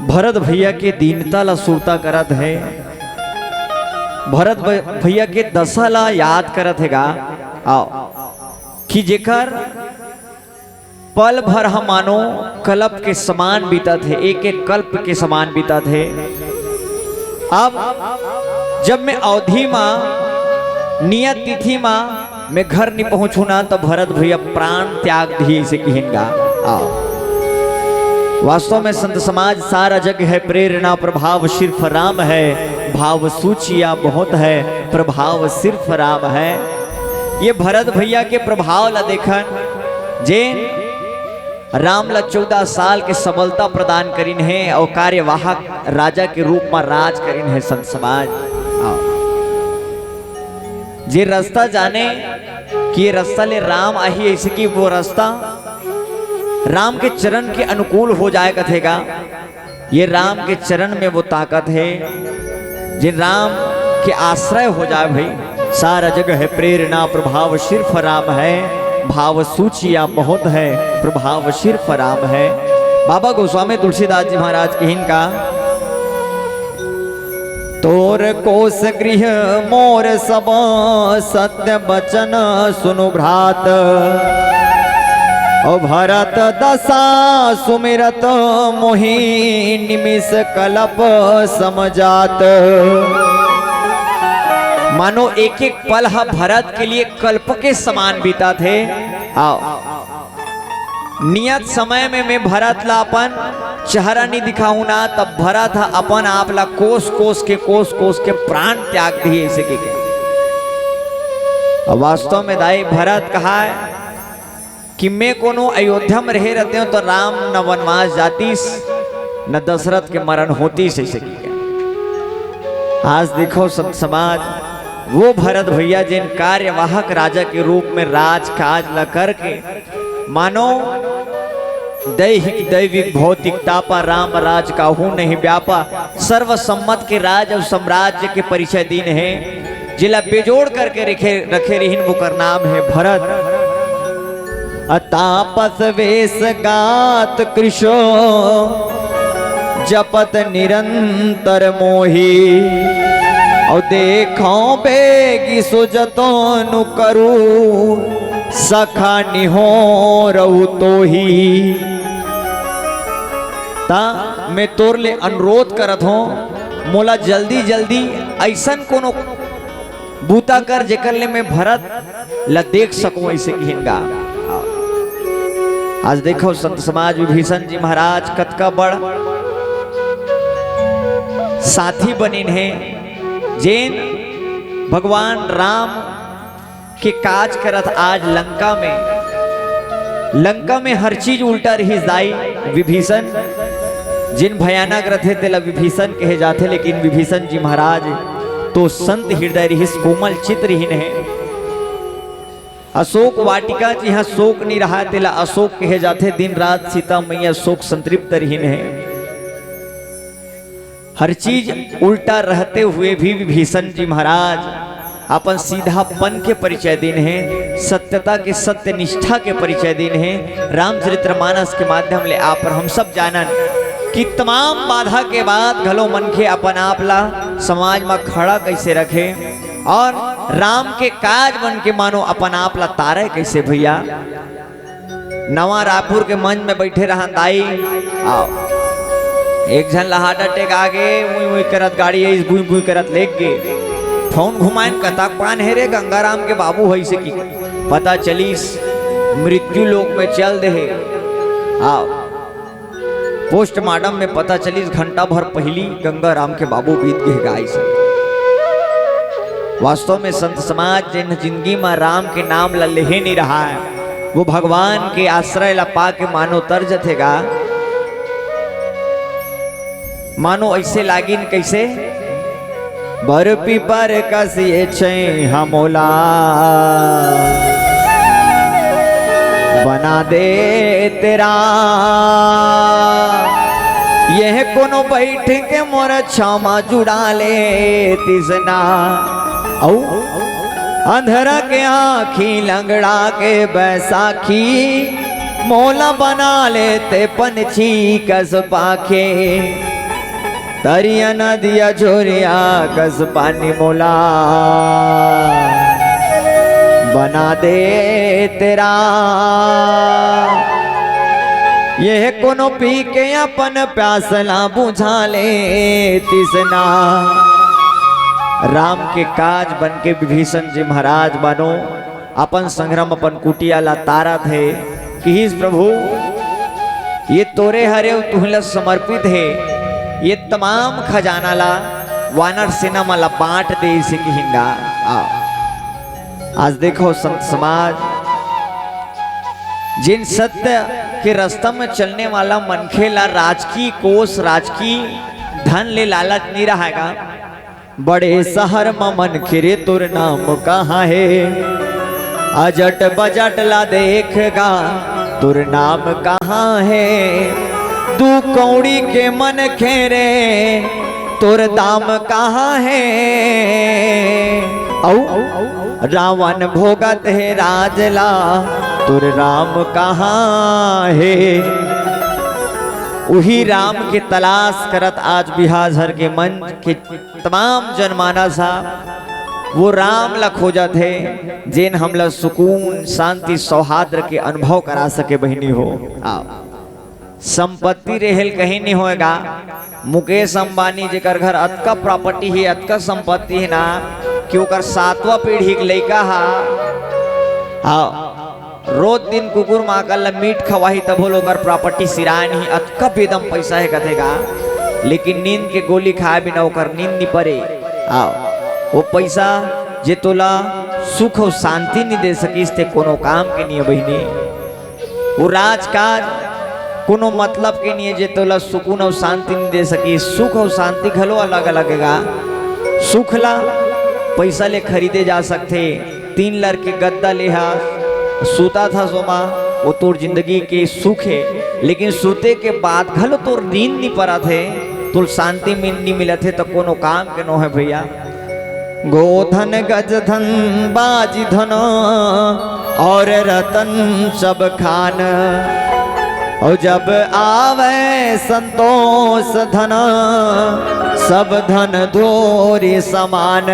भरत भैया के दीनता ला सुरता करत हे, भरत भ-, भैया के दशा ला याद करत हे गा। आओ कि जेकर पल भर ह मानो कल्प के समान बीतत हे, एक एक कल्प के समान बीतत हे। अब जब मैं अवधी मा नियत तिथि मा मैं घर नहीं पहुंचू ना, तो भरत भैया प्राण त्याग दिए से किहिन गा। आओ। वास्तव में संत समाज सारा जग है, प्रेरणा प्रभाव सिर्फ राम है, भाव सूचिया बहुत है, प्रभाव सिर्फ राम है। ये भरत भैया के प्रभाव ला देखन, जेन राम ला चौदह साल के सबलता प्रदान करिन हे अउ कार्यवाहक राजा के रूप म राज करिन हे। संत समाज, हाँ। जे रास्ता जाने कि ये रास्ता ले राम आही, ऐसे कि वो रास्ता राम के चरण के अनुकूल हो जाए कथे गा, ये राम के चरण में वो ताकत हे, जे राम के आश्रय हो जाए भाई। सारा जग है प्रेरणा, प्रभाव सिर्फ राम है, भाव सूचिया बहुत है, प्रभाव सिर्फ राम है। बाबा गोस्वामी तुलसीदास जी महाराज कहिन का, तोर कोस गृह मोर सब सत्य बचन सुनु भ्रात। ओ भरत दशा सुमिरत मोहि निमिष कलप समजात। मानो एक एक पल ह भरत के लिए कल्प के समान बीतत हे। आओ, नियत समय में मैं भरत ला अपन चेहरा नहीं दिखाहूं ना, तब भरत ह अपन आप ला कोस कोस के, कोस कोस के प्राण त्याग दिए, ऐसे के, के। अब वास्तव में दाई भरत कहा है कि मैं कोनो अयोध्या में रहे रहते हो तो राम न वनवास जातीस, न दशरथ के मरण होतीस, ऐसे की। आज देखो संत समाज, वो भरत भैया जिन कार्यवाहक राजा के रूप में राजकाज ला करके मानो दैहिक दैविक भौतिक तापा राम राज काहू नहीं व्यापा, सर्वसम्मत के राज और साम्राज्य के परिचय दीन है, जिला बेजोड़ करके रखे, रखे रहिन, वोकर नाम है भरत। अतापस वेश गात कृशो जपत निरंतर मोही। और देखो बेगी सुजतो नु करू सखा निहोरहु तोही। ता मैं तोर ले अनुरोध करत हों, मोला जल्दी जल्दी ऐसन कोनो बूता कर जेकर ले मैं भरत ला देख सकूं, ऐसे किहिन गा। आज देखो संत समाज विभीषण जी महाराज कतका बड़ साथी बनिन हे, जेन भगवान राम के काज करत आज लंका में, लंका में हर चीज उल्टा रहिस दाई विभीषण। जिन भयानक रथे तेला विभीषण कहे जाथे, लेकिन विभीषण जी महाराज तो संत हृदय रहिस, कोमल चित रहिन हे। अशोक वाटिका जिहाँ शोक नहीं रहा तेला अशोक कहे जाथे। दिन रात सीता मैया शोक संतृप्त रहिन हे। हर चीज उल्टा रहते हुए भी विभीषण जी महाराज अपन सीधापन के परिचय दिन हे, सत्यता के, सत्य निष्ठा के परिचय दिन हे। रामचरित्र मानस के माध्यम ले आप और हम सब जानन कि तमाम बाधा के बाद घलो मनखे अपन आप ला समाज म खड़ा कैसे रखे और राम के काज मन के मानो अपन आप ला तारे कैसे भैया। नवा रायपुर के मंच में बैठे रहन दाई, आओ। एक झन ला heart attack आ गे, उई उई करत गाड़ी आइस, बुई बुई करत लेग गे। फोन घुमाइन, कतक पान हे रे, गंगाराम के बाबू हइसे कि पता चलिस मृत्यु लोक में चल दे हे। आओ, पोस्टमार्टम में पता चलिस घंटा भर पहिली गंगाराम के बाबू बीत गे हे गा अइसे। वास्तव में संत समाज जिन जिंदगी में राम के नाम ला लेहे नहीं रहा है, वो भगवान के आश्रय ला पा के मानो तर जथे गा। मानो ऐसे लागिन कैसे, बर पीपर कस ये छै हमोला बना दे तेरा। यह कोनो बैठ के मोर छामा जुड़ा ले तिसना। औ अंधरा के आँखी, लंगड़ा के बैसाखी, मोला बना ले ते पंछी कस पाखे। तरिया नदिया झोरिया कस पानी मोला बना दे तेरा। यह कोनो पी के अपन प्यास ला बुझा ले तिसना। राम के काज बन के विभीषण जी महाराज मानो अपन संग्राम, अपन कुटिया ला तारत हे। किहिस प्रभु, ये तोरे हरे अउ तुही ला समर्पित हे, ये तमाम खजाना ला वानर सेना मन ला बांट दे, अइसे किहिन गा। आ। आज देखो संत समाज, जिन सत्य के रास्ता में चलने वाला मनखे ला राजकी कोष, राजकी धन ले लालच नहीं रहाय गा। बड़े शहर म मनखे रे, तोर नाम कहाँ हे? अजट बजट ला देख गा, तोर नाम कहाँ हे? दू कौड़ी के मनखे रे, तोर दाम कहाँ हे? अउ रावण भोगत हे राज ला, तोर राम कहाँ हे? उही राम के तलाश करत आज बिहार झर के मंच के तमाम जनमानस हा वो राम ला खोजत हे, जेन हमला सुकून, शांति, सौहार्द के अनुभव करा सके। बहिनी हो, आओ। संपत्ति रेहे ल कहीं नहीं होय गा। मुकेश अंबानी, जेकर घर अतका प्रॉपर्टी हे, अतका संपत्ति हे ना, कि ओकर सातवां पीढ़ी के लइका हा, हाँ, रोज दिन कुकुर माकड़ ल मीट खवाही, तभो ले ओकर प्रॉपर्टी सिराय नहीं, अतका बेदम पैसा हे कथे गा। लेकिन नींद के गोली खाय बिना ओकर नींद नहीं परे। हाँ, वो पैसा जे तोला सुख अउ शांति नहीं दे सकिस, ते कोनो काम के नहीं हे बहिनी। वो राजकाज कोनो मतलब के नहीं हे, जे तोला सुकून अउ शांति नहीं दे सकी। सुख अउ शांति घलो अलग-अलग हे गा। सुख ला पैसा ले खरीदे जा सकथे। तीन लर के गद्दा ले हा, सुतत हस ओमा, वो तोर जिंदगी के सुख हे। लेकिन सुते के बाद घलो तोर नींद नहीं परत हे, तोर शांति मिल-, नहीं मिलत हे, त कोनो काम के नो हे भैया। गोधन गजधन बाजी धन और रतन सब खान, और जब आवे संतोष धन, सब धन धोरी समान।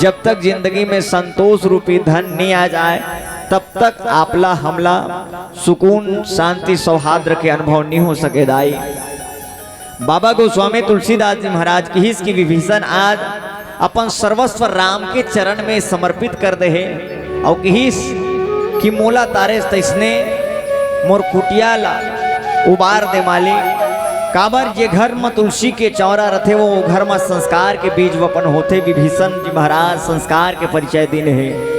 जब तक जिंदगी में संतोष रूपी धन नहीं आ जाए, तब तक आपला हमला सुकून, शांति, सौहार्द के अनुभव नहीं हो सके दाई। बाबा गोस्वामी तुलसीदास जी महाराज किहिस कि विभीषण आज अपन सर्वस्व राम के चरण में समर्पित कर दे हे, अउ किहिस कि मोला तारेस तइसने मोर कुटिया ला उबार दे मालिक। काबर जे घर म तुलसी के चौरा रथे, वो घर म संस्कार के बीज वपन होथे। विभीषण जी महाराज संस्कार के परिचय दिन हे।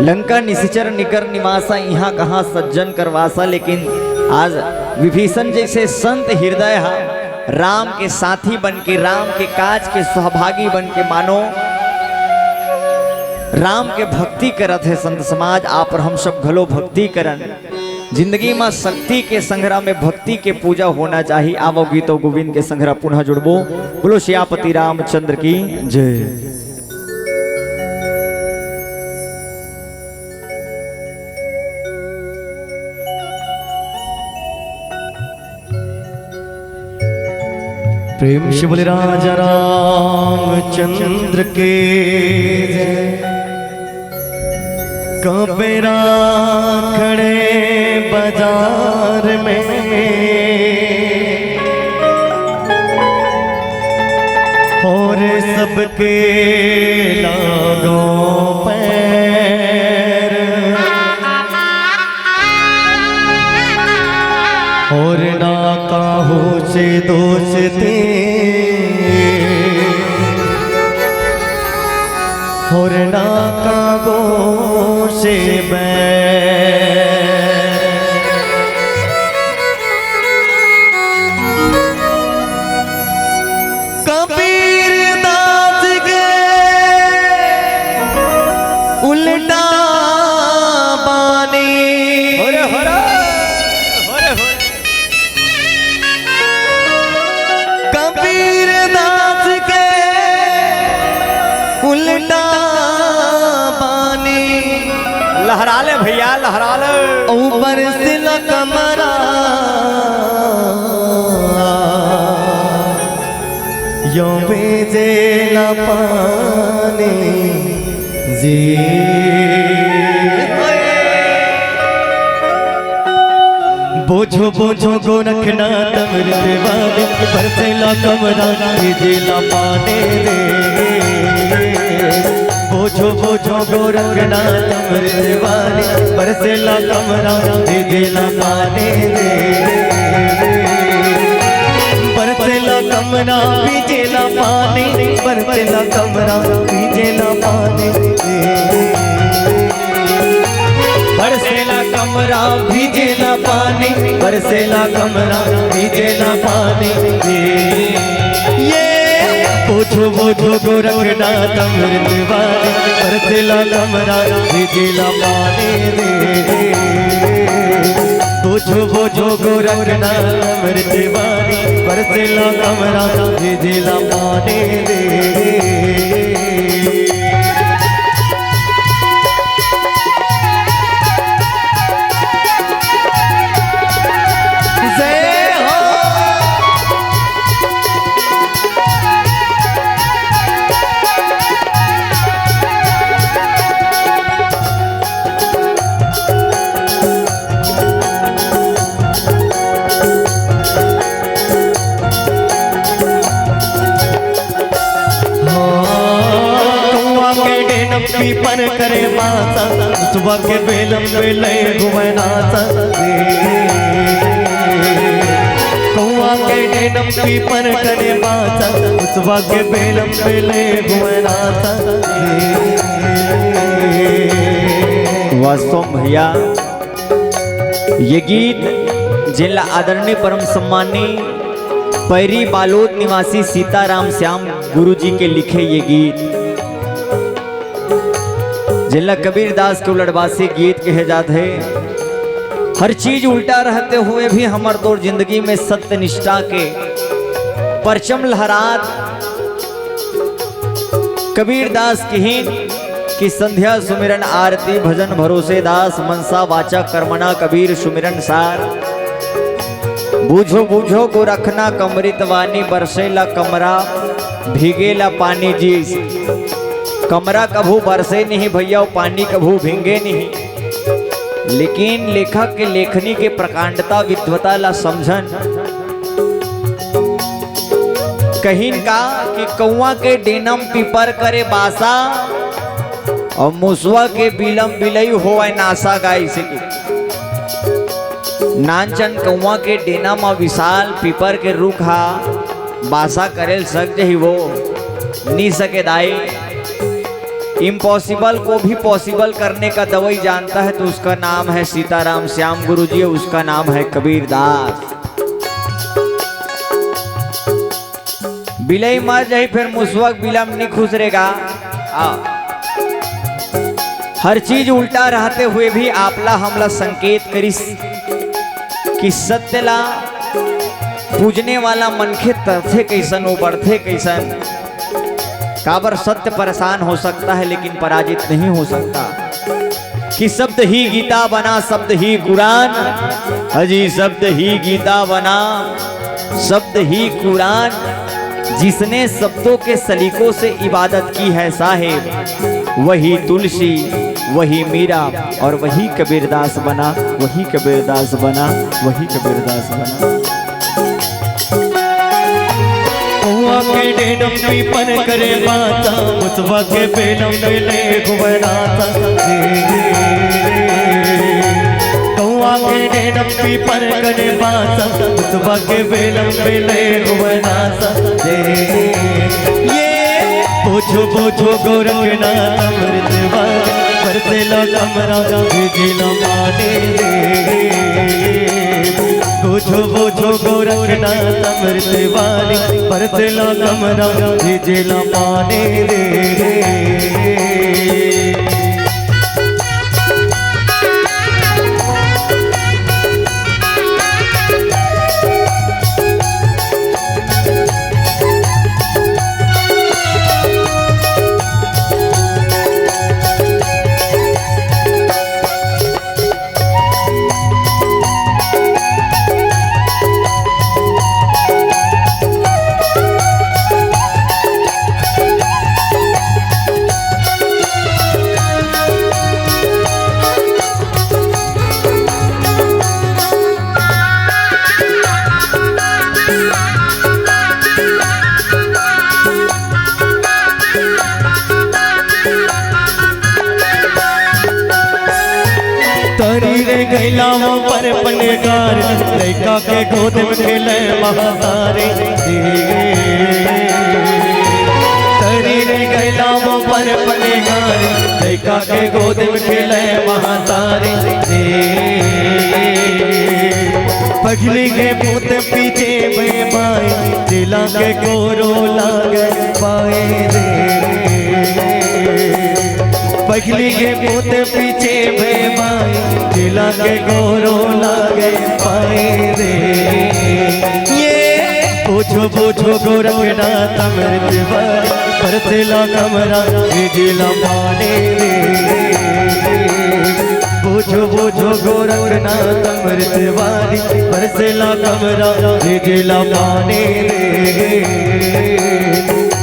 लंका निशिचर निकर निवासा, इहाँ कहाँ सज्जन कर वासा। लेकिन आज विभीषण जैसे संत हृदय हा, राम के साथी बन के, राम के काज के सहभागी बन के, मानो राम के भक्ति करत हे संत समाज। आप और हम सब घलो भक्ति करन। जिंदगी म शक्ति के संघरा में भक्ति के पूजा होना चाही। आवो गीतो गोविंद के संघरा पुनः जुड़बो। बोलो सियापति रामचंद्र की जय। प्रेम से बोले राजा रामचंद्र के जय। कांपे राखड़े बाजार में, और सबके लागो पैर, और ना काहू से दोस्ती, और ना कागो से बैर। कबीर दास के उल्टा बानी। होरे, होरे, होरे, होरे। कबीर दास के उल्टा बानी। लहरा ले भैया, लहरा ले। ऊपर से ल कमरा, यो बेजे ला पानी जी। बोझो बोझो गोरखनाथ अमृत वाले, बरसेला कमरा, भेजेला पानी रे। बोझो बोझो गोरखनाथ अमृत वाले, बरसेला कमरा, भेजेला पानी रे। बरसेला कमरा, कमरा भीजेला पानी, बरसेला कमरा भीजेला पानी। बरसेला कमरा भीजेला पानी, बरसेला कमरा भीजेला पानी। ये बोझो बोझो गोरखनाथ अमृत वाली, बरसेला कमरा भीजेला पानी रे। बोझो बोझो गोरखनाथ अमृत वाली, बरसेला कमरा भीजेला पानी रे। जय हो। कौआ के डेनम पीपर करे बासा, मुसवा के बेलम बेलई घुमना सा। कौआ के डेनम पीपर करे बासा, मुसवा के बेलम बेलई घुमना सा। वास्तव में भैया, ये गीत जिनला आदरणीय परम सम्मानी पैरी बालोद निवासी सीताराम श्याम गुरु जी के लिखे ये गीत, जिनला कबीर दास के उलड़बासी गीत कहे जात हे। हर चीज उल्टा रहते हुए भी हमर तोर जिंदगी में सत्य निष्ठा के परचम लहरात। कबीर दास किहिन कि संध्या सुमिरन आरती भजन भरोसे दास, मनसा वाचा कर्मणा कबीर सुमिरन सार। बूझो बूझो गोरखनाथ अमृत वानी, बरसेला कमरा भीगेला पानी जी। कमरा कभू बरसे नहीं भैया, पानी कभू भींगे नहीं। लेकिन लेखक के लेखनी के प्रकांडता विद्वता ला समझन। कहिन का कि कौआ के डेनम पीपर करे बासा अउ मुसवा के बिलम बिलई होवय नासा, गाय से के नानचन कौआ के डेना म विशाल पीपर के रुख हा बासा करेल सक जही वो, नी सके दाई। इम्पॉसिबल को भी पॉसिबल करने का दवाई जानता है तो उसका नाम है सीताराम श्याम गुरुजी, उसका नाम है कबीर दास। बिलई मर जाही, फेर मुसवा के बिलम नी खुसरेगा। आ। हर चीज उल्टा रहते हुए भी आपला हमला संकेत करिस कि सत्य ला पूजने वाला मनखे तरथे कइसन, उबरथे कइसन। काबर सत्य परेशान हो सकता है, लेकिन पराजित नहीं हो सकता। कि शब्द ही गीता बना, शब्द ही कुरान। हाँ जी, शब्द ही गीता बना, शब्द ही कुरान। जिसने शब्दों के सलीकों से इबादत की है साहेब, वही तुलसी, वही मीरा और वही कबीरदास बना, वही कबीरदास बना, वही कबीरदास बना। कौआ के डेनम पीपर करे बासा, मुसवा के बेलम बेलई घुमना सा। कौआ के डेनम पीपर करे बासा, मुसवा के बेलम बेलई घुमना सा। ये बोझो बोझो गोरखनाथ अमृत वाली, बरसेला कमरा भीजेला पानी रे। बोझो बोझो गोरखनाथ अमृत वाली, बरसेला कमरा भीजेला पानी रे। गार, लइका के गोद में खेले महतारी। तरी रे गैला वो पर पनिहारी, लइका के गोद में खेले महतारी। पगली के पूत पीछे में बाई, जिला के कोरो लागे पाए रे। पगली के पूत पीछे में बाई, जिला के कोरो लागे पाए रे। ये पूछो, पूछो गोरखनाथ अमृत वारी, बरसेला कमरा, ये जिला पाने रे। बूझो बूझो गोरखनाथ अमृत वारी, बरसेला कमरा, ये जिला पाने रे।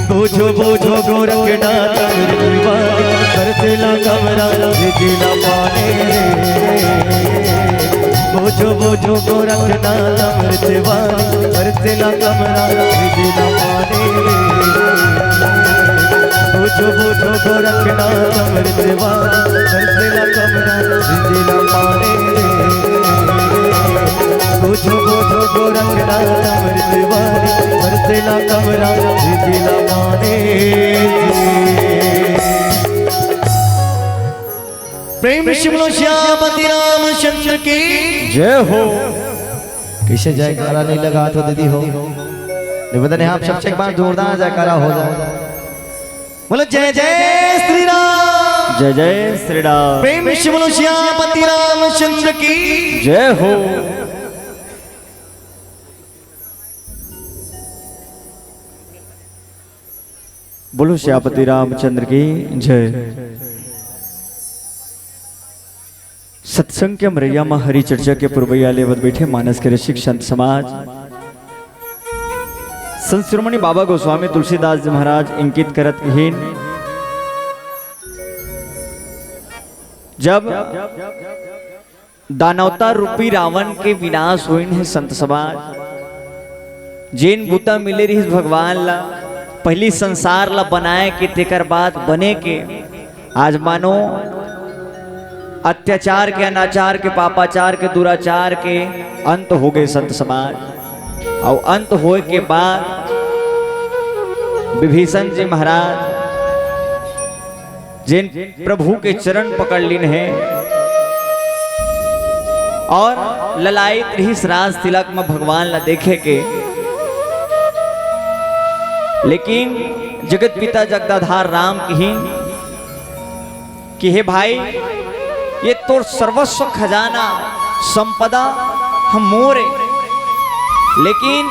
बूझो बूझो गोरखनाथ अमृत वारी, बरसेला कमरा, ये जिला पाने रे। बूझो बूझो गोरखनाथ अमृत वारी, बरसेला कमरा, ये जिला पाने रे। बूझो बूझो गोरखनाथ अमृत वारी, बरसेला कमरा, ये जिला पाने रे। बूझो बूझो गोरखनाथ अमृत वारी, बरसेला कमरा, ये जिला पाने रे। प्रेम से बोलो श्यामति रामचंद्र की। जय हो। कैसे जयकारा नहीं लगा तो दीदी हो, निवेदन है आप सबसे एक बार जोरदार जयकारा हो जाए। बोलो जय जय श्री राम। जय जय श्री राम। प्रेम से बोलो श्यामति रामचंद्र की। जय हो। बोलो श्यामति रामचंद्र की जय। सत्संग के मरैया म हरि चर्चा के पुरवैया लेवत बैठे मानस के रसिक संत समाज, संत शिरोमणि बाबा गोस्वामी तुलसीदास जी महाराज इंकित करत हीन, जब दानवता रूपी रावण के विनाश होइन हे संत समाज। जेन बूता मिले रहिस भगवान ला, पहली संसार ला बनाए के, तेकर बाद बने के, आज मानो अत्याचार के, अनाचार के, पापाचार के, दुराचार के अंत हो गए संत समाज। अउ अंत होए के बाद विभीषण जी महाराज जेन प्रभु के चरण पकड़ लीन हे और ललायत रहिस राज तिलक म भगवान ला देखे के। लेकिन जगत पिता जगदाधार राम किहिन कि हे भाई, ये तोर सर्वस्व खजाना संपदा हम मोर ए, लेकिन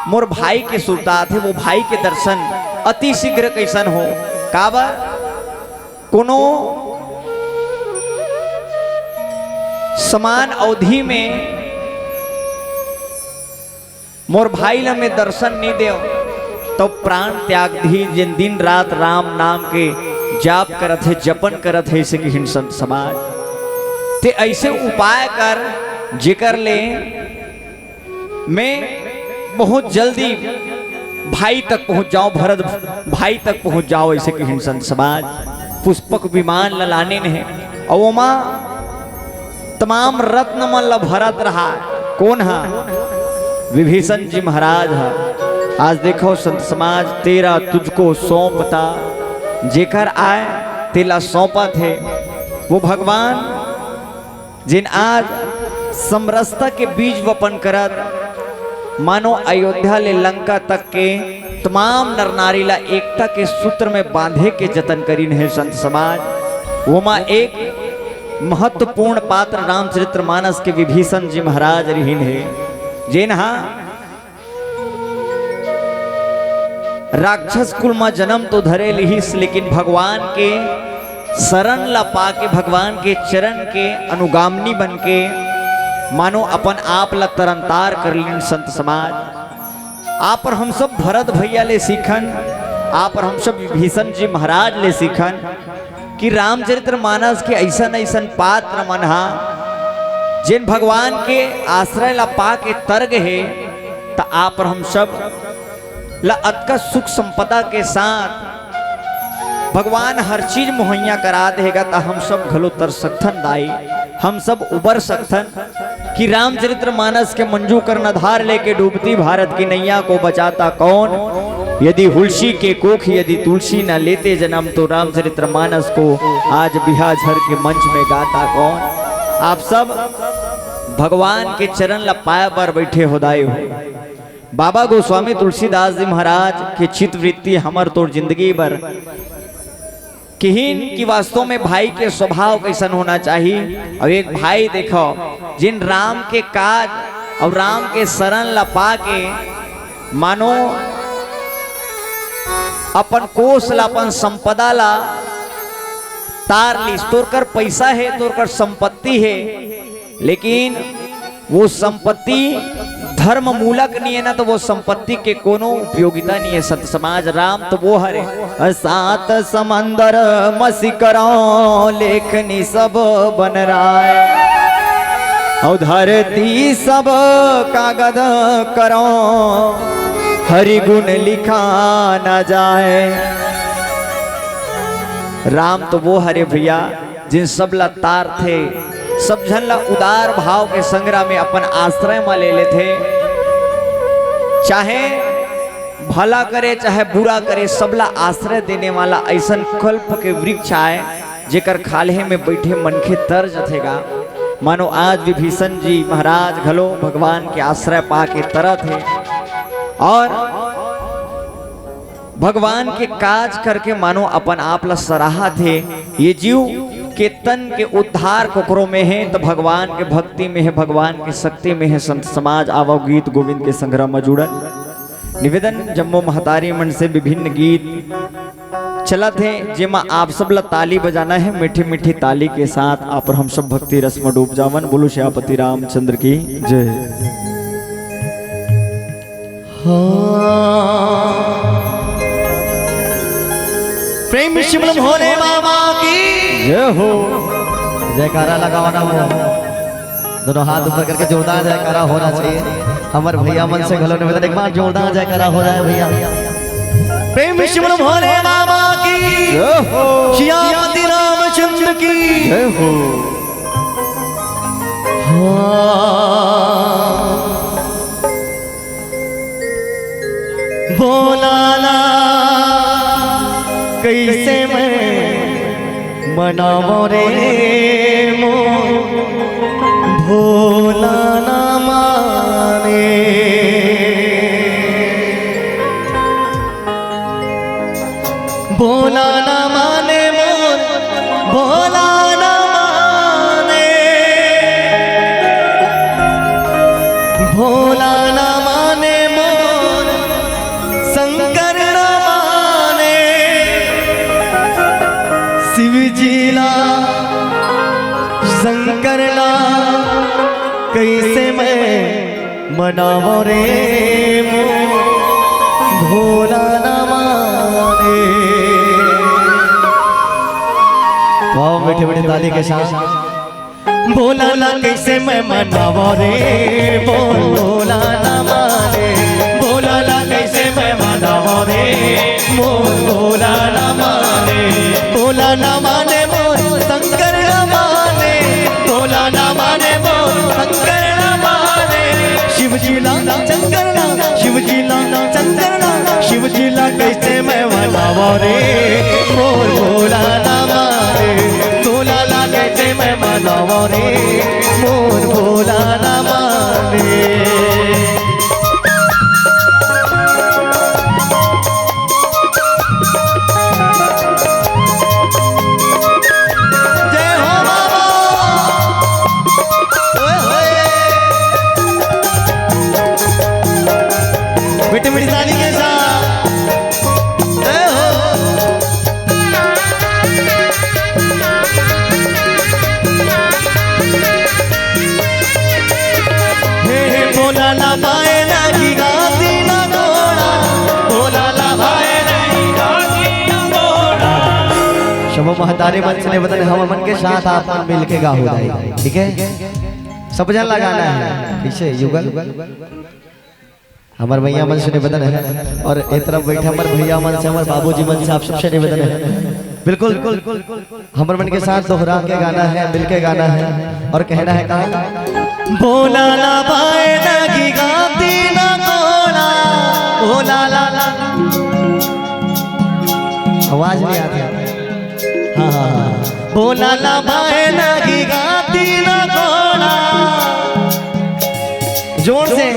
मोर भाई के सुरता आथे, वो भाई के दर्शन अति शीघ्र कैसन हो। काबर? कोनो समान अवधि में मोर भाई ल मैं दर्शन नइ देव, तब प्राण त्याग दिही। जेन दिन रात राम नाम के जाप करत हे, जपन करत हे, अइसे किहिन संत समाज। ते अइसे उपाय कर, जेकर ले मैं बहुत जल्दी भाई तक पहुंच जाऊं, भरत भाई तक पहुंच जाऊं, अइसे किहिन संत समाज। पुष्पक विमान ल लानिन हे, अउ ओमा तमाम रत्न मन ल भरत रहा। कोन हा? विभीषण जी महाराज हा। आज देखो संत समाज, तेरा तुझको सौंपता, जेकर आय तेला सौंपत हे। वो भगवान जिन आज समरसता के बीज वपन करत, मानो अयोध्या ले लंका तक के तमाम नर नारी ला एकता के सूत्र में बांधे के जतन करिन हे संत समाज। ओमा एक महत्वपूर्ण पात्र रामचरित्र मानस के विभीषण जी महाराज रिहिन हे, जेन हा राक्षस कुल म जन्म तो धरे लिहिस, लेकिन भगवान के शरण ला पाके, भगवान के चरण के अनुगामिनी बन के मानो अपन आप ला तरनतार कर लीन संत समाज। आप और हम सब भरत भैया ले सीखन, आप और हम सब विभीषण जी महाराज ले सीखन कि रामचरित्र मानस के अइसन अइसन पात्र मन हा, जेन भगवान के आश्रय ला पाके तर गे हे, त आप और हम सब ला अतका सुख संपदा के साथ भगवान हर चीज मुहैया करा देगा, त हम सब घलो तर सकथन दाई, हम सब उबर सकथन। कि रामचरित्र मानस के मंजू कर्णधार लेके डूबती भारत की नैया को बचाता कौन? यदि हुलसी के कोख यदि तुलसी न लेते जन्म, तो रामचरित्र मानस को आज बिहाझर के मंच में गाता कौन? आप सब भगवान के चरण ला पाए बर बैठे हो दाई हो। बाबा गोस्वामी तुलसीदास जी महाराज के चित्तवृत्ति हमर तोर जिंदगी बर किहिन कि वास्तव में भाई के स्वभाव कैसन होना चाहिए। और एक भाई देखो, जिन राम के काज और राम के शरण ला पाके मानो अपन कोष ला, अपन संपदा ला तार लिस। तोर कर पैसा है, तोर कर संपत्ति है, लेकिन वो संपत्ति धर्म मूलक नहीं है ना, तो वो संपत्ति के कोनो उपयोगिता नहीं है। सत समाज राम तो वो हरे, सात समंदर मसी करो लेखनी सब बन राय, और धरती सब कागद करो हरि गुण लिखा ना जाए। राम तो वो हरे भैया, जिन सब ला तार थे, सब झन ला उदार भाव के संग्रह में अपन आश्रय मा ले लेथे। चाहे भला करे, चाहे बुरा करे, सबला आश्रय देने वाला ऐसन कल्प के वृक्ष आय, जेकर खाल्हे में बैठे मनखे तर जथेगा। मानो आज विभीषण जी महाराज घलो भगवान के आश्रय पाके तरत हे और भगवान के काज करके मानो अपन आप ला सराहत हे। ये जीव के तन के उद्धार कोकरो में हे, तो भगवान के भक्ति में हे, भगवान के शक्ति में हे। संत समाज, आवो गीत गोविंद के संग्रह में जुड़न। निवेदन, जम्मो महतारी मन से विभिन्न गीत चलत हे, जेमा आप सब ला ताली बजाना हे। मीठी मीठी ताली के साथ आप और हम सब भक्ति रस में डूब जावन। बोलो श्यापति रामचंद्र की जय। हाँ। प्रेम से बोलो भोले बाबा की। जय हो। जयकारा लगाओ ना वो। दोनों हाथ ऊपर करके जोरदार जयकारा होना चाहिए। हमर भैया मन से घलो निवेदन, एक बार जोरदार जयकारा हो रहा है भैया। प्रेम से बोलो भोले बाबा की। जय हो। सियापति रामचंद्र की। जय हो। हाँ। बोला ना कैसे मैं मनावो रे मोर भोला ना माने। भोला ना माने मोर, भोला ना माने, भोला ना माने मोर, शंकर ना माने। शिव जी ला, शंकर ला, कैसे मैं मनावो रे मोर भोला ना माने। वाह, मीठे मीठे ताली के साथ। भोला ला कैसे मैं मनावो रे मोर भोला ना माने। भोला ला कैसे मैं मनावो रे मोर भोला ना माने। भोला ना माने मोर शंकर ना माने। भोला ना माने मोर शंकर ना माने। शिव जी ला शंकर ना, शिव जी ला शंकर ना, शिव जी ला कैसे मैं मनावो रे मोर भोला ना माने। भोला ला कैसे मैं मनावो रे मोर भोला ना माने। जय हो बाबा। ओए होए। मीठी मीठी ताली के साथ। जय हो। हे, हे, भोला ना पाए ना की गाती ना घोड़ा, भोला ना पाए ना की गाती ना घोड़ा। सबो महतारी मन से निवेदन, हम मन के साथ आप मन मिलके गाहू दाई, ठीक है? सब जन लगाना है, ठीक है? युगल। हमर भैया मन से निवेदन है और ए तरफ बैठे हमर भैया मन से, हमर बाबूजी मन से आप सबसे निवेदन है। बिल्कुल, हमर मन के साथ दोहरा के गाना है, मिल के गाना है और कहना है कहा, बोला ना बाय ना की गाती ना गोड़ा, बोला ला ला। आवाज नहीं आती। हाँ, हाँ, हाँ। बोला ना बाय ना की गाती ना गोड़ा। जोर से।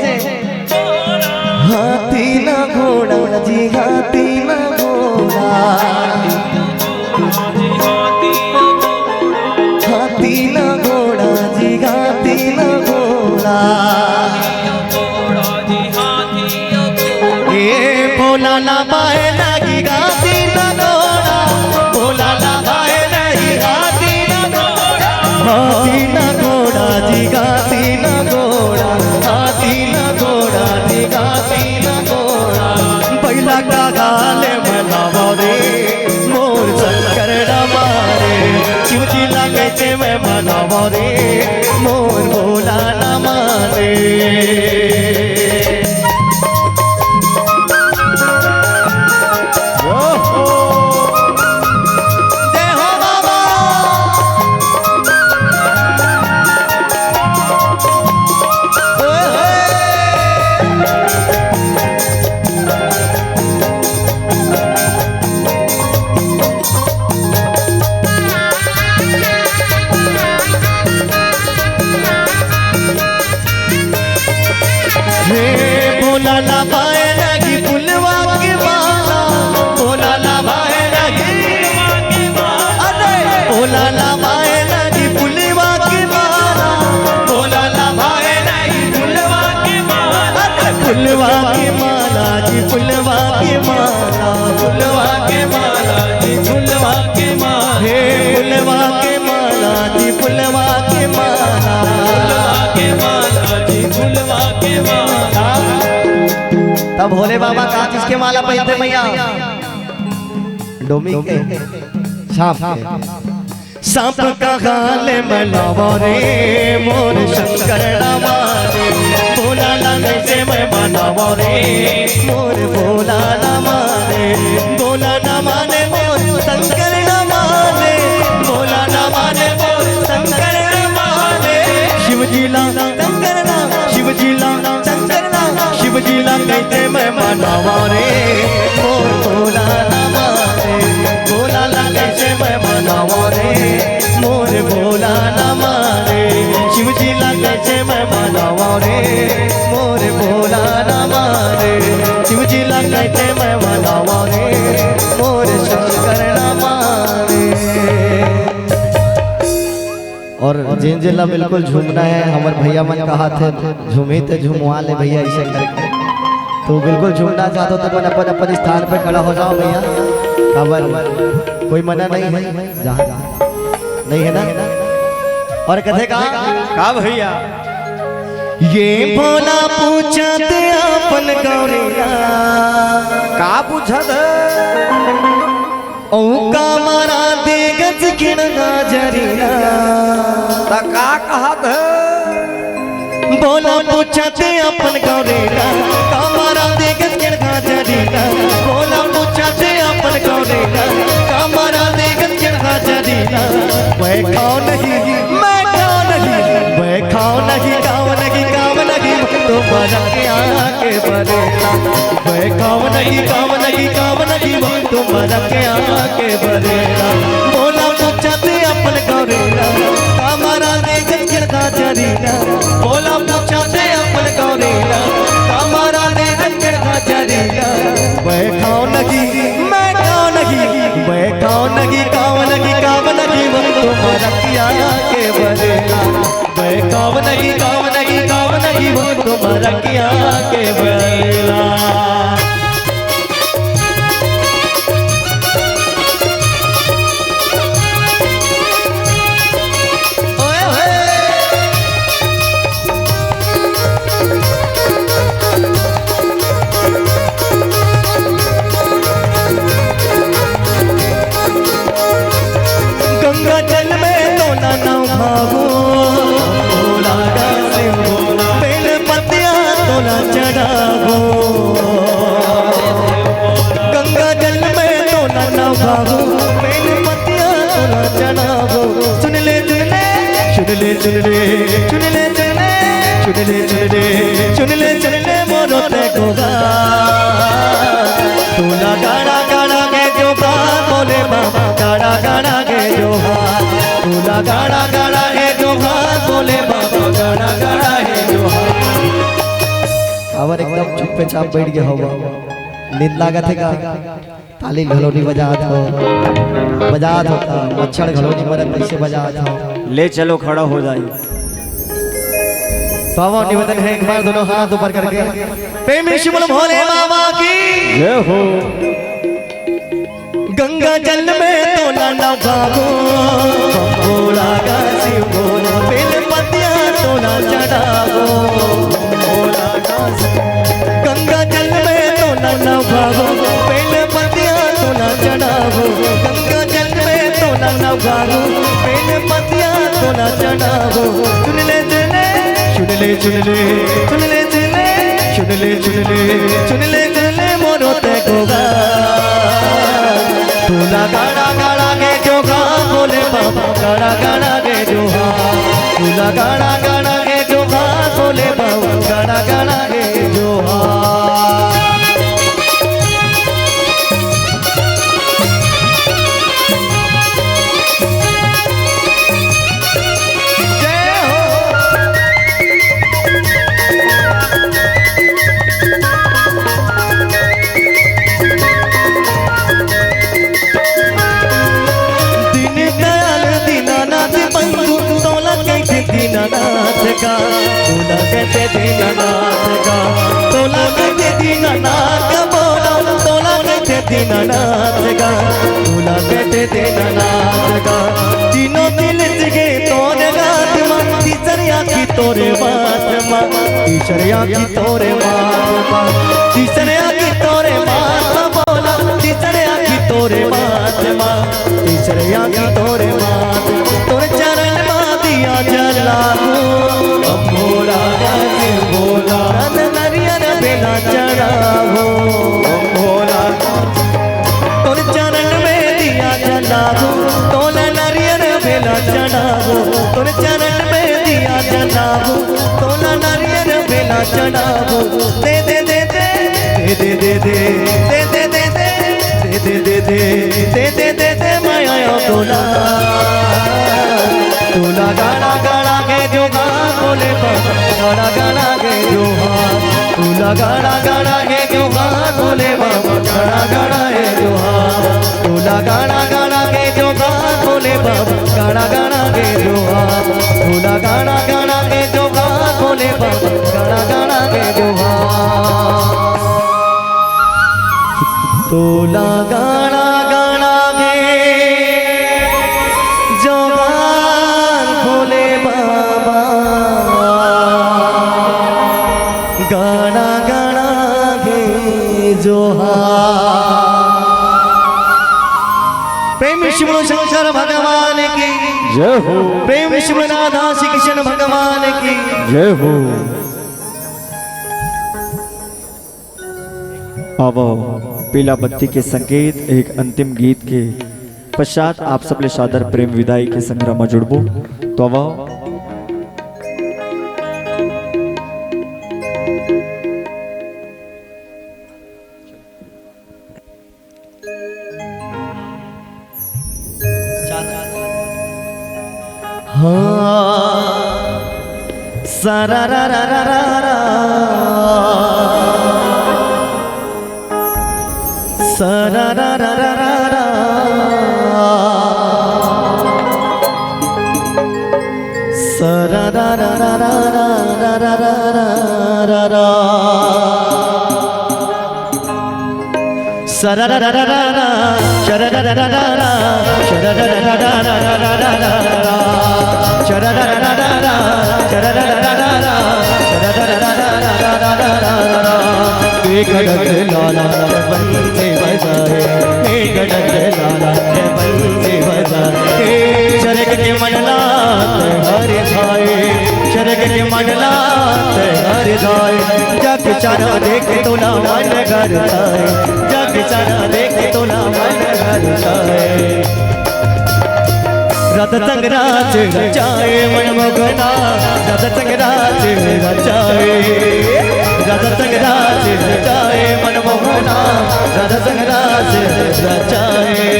हाथी ना घोड़ा जी, हाथी ना घोड़ा। हाथी ना घोड़ा जी, हाथी ना घोड़ा। ए बोला ना बाय ना की गाती ना गोड़ा, बोला ना बाय ना की गाती ना गोड़ा। हाथी ना घोड़ा जी, गाती ना गोड़ा, हाथी ना घोड़ा जी, गाती ना गोड़ा। बैला का गाले मनावा रे, मोर शंकर रमा रे। शिव जी ला कैसे मैं मनावा रे, मोर भोला नमा रे। जय हो बाबा। ओए होए। हे बोला ना बाय ना की फुलवा के माला, बोला ना बाय ना की, अरे बोला ना बाय ना की फुलवा के माला, बोला ना बाय ना की फुलवा के माला, अरे फुलवा के माला जी, फुलवा के माला, फुलवा के माला जी, फुलवा के माला। हे फुलवा के माला जी, फुलवा के माला। फुलवा के माला जी, फुलवा के माला। तब भोले बाबा का चीज के माला पहनते भैया? डोमी के, सांप के। सांप का गाले मनावा रे, मोर शंकर नमा रे। भोला ला कैसे मैं मनावा रे, मोर भोला नमा रे। भोला नमा रे, मोर शंकर नमा रे। भोला नमा रे, मोर शंकर नमा रे। शिव जी ला शंकर ना, शिव जी ला शंकर ना, शिव जी ला कैसे मैं मनावा रे, मोर भोला नमा रे। भोला ला कैसे मैं मनावा रे, मोर भोला नमा रे। शिव जी ला कैसे मैं मनावा रे, मोर भोला नमा रे। शिव जी ला कैसे मैं मनावा रे, मोर शंकर नमा रे। और जेन जेन ला बिल्कुल झूमना है, हमर भैया मन कहा थे, "झूमी ते झुमवा ले भैया," ऐसे करके। तो बिल्कुल झूमना चाहते हो तो अपन, अपन, अपन स्थान पे खड़ा हो जाओ भैया। काबर कोई मना नहीं है, जहाँ नहीं है ना। और कथे का? का भैया? ये भोला पूछत अपन गौरिया। का पूछत है? ओ कामरा दे गज किण गाजरिया। त का कहत है? बोला पूछत अपन गौरेला, कामरा दे गज किण गाजरिया। बोला पूछत अपन गौरेला, कामरा दे गज किण गाजरिया। मैं खाओ नहीं, मैं खाओ नहीं, मैं खाओ नहीं, खाओ नहीं, खाओ नहीं, तुम्हारा के आके बरेला। मैं खाओ नहीं, खाओ नहीं, खाओ नहीं, तुम्हारा के आके बरेला। बोला पूछा ते अपन गौरेला, कामरा दे गज किण गाजरिया। बोला पूछा ते अपन गौरेला, कामरा दे गज किण गाजरिया। मैं खाओ नहीं, मैं खाओ नहीं, मैं खाओ नहीं, खाओ नहीं, खाओ नहीं, तुम्हारा के आके बरेला। मैं खाओ नहीं, खाओ नहीं, खाओ नहीं, तुम्हारा के आके बरेला। ओए होए। गंगा जल में तोला नहाबो, बेल पत्तियां तोला चढ़ाबो। गंगा जल में तोला नहाबो, बेल चुन ले, चुन ले, चुन ले, चुन ले, चुन ले, चुन ले, चुन ले मोरो ते गोगा। तोला गाड़ा गाड़ा के जोहार बोले बाबा, गाड़ा गाड़ा के जोहार। तोला गाड़ा गाड़ा के जोहार बोले बाबा, गाड़ा गाड़ा के जोहार। अवर एकदम चुप्पे चाप बैठ गया होगा, नींद लागत हे का? ताली घलो नहीं बजात हो, बजात हो का? मच्छर घलो नहीं मरत, कैसे बजात हो? ले चलो, खड़ा हो जाए। बाबा निवेदन है, एक बार दोनों हाथ ऊपर करके प्रेम से बोलो भोले बाबा की। जय हो। गंगा जल में तोला नहावो, भोला का शिव भोला, बेल पत्तियां तोला चढ़ावो, भोला का शिव। गंगा जल में तोला नहावो, बेल पत्तियां तोला चढ़ावो, गंगा जल में तोला नहावो, बेल पत्तियां तोला चढ़ावो। चुन ले, चुन ले, चुन ले, चुन ले, चुन ले, चुन ले, चुन ले, चुन ले, चुन ले, चुन ले, मोरो ते गोगा। तोला गाड़ा गाड़ा के जोहार बोले बाबा, गाड़ा गाड़ा के जोहार। तोला गाड़ा गाड़ा के जोहार बोले बाबा, गाड़ा गाड़ा के जोहार। जय हो। दीनदयाल दीनानाथ बंधु, तोला कहिथे दीनानाथ का, तोला कहिथे दीनानाथ का, तोला कहिथे दीनानाथ का, बोला, तोला कहिथे दीनानाथ का, तोला कहिथे दीनानाथ का। तीनों दिल जगे तोरे गात मा, तीसरे आँखी तोरे मात मा, तीसरे आँखी तोरे मात मा, तीसरे आँखी तोरे मात मा, बोला, तीसरे आँखी तोरे मात मा, तीसरे आँखी तोरे मात, तोरे चरण मा दिया जलावो, अम्भोरा गाजे बोला, नरियर बेला चढ़ावो, अम्भोरा तोर चरण में दिया जलावो, तोला नरियर बेला चढ़ावो। तोर चरण में दिया जलावो, तोला नरियर बेला चढ़ावो। दे दे दे दे, दे दे दे दे, दे दे दे दे, दे दे दे दे, दे दे दे दे, मैं आया तोला। तोला गाड़ा गाड़ा के जोहार बोले बाबा, गाड़ा गाड़ा के जोहार। तोला गाड़ा गाड़ा के जोहार बोले बाबा, गाड़ा गाड़ा के जोहार। तोला गाड़ा गाड़ा के जोहार बोले बाबा, गाड़ा गाड़ा के जोहार। तोला गाड़ा गाड़ा के जोहार बोले बाबा, गाड़ा गाड़ा के जोहार। तोला गाड़ा गाड़ा के जोहार भोले बाबा, गाड़ा गाड़ा के जोहार। प्रेम से बोलो शंकर भगवान की। जय हो। प्रेम से बोलो राधा श्री कृष्ण भगवान की। जय हो। आवो, पीला बत्ती के संकेत एक अंतिम गीत के पश्चात आप सबले सादर प्रेम विदाई के संग्राम म जुड़बो। तो आवो। हाँ। सरा रा रा रा रा रा। सरा रा रा रा रा रा। सरा रा रा रा रा रा। एक डग लाला बंसी बजाए, एक डग लाला बंसी बजाए। सरग के मंडलात हरि जाए, सरग के मंडलात हरि जाए। जग चारा देख तोला मन घर जाए, जग चारा देख तोला मन घर जाए। राधा संग रास रचाए मनमोहना, राधा संग रास रचाए, राधा संग रास रचाए मनमोहना, राधा संग रास रचाए।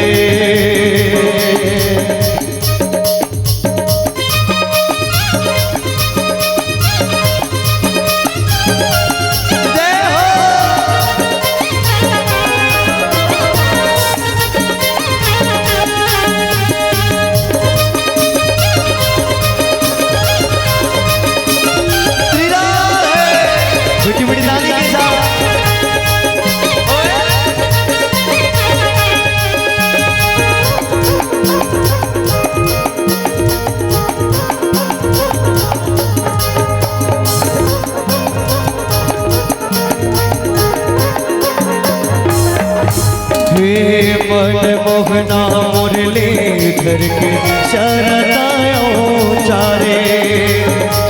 जय हो। श्री राम है। मीठी मीठी ताली के साथ। हे मन मोहना मुरली धर के शरणायो चारे,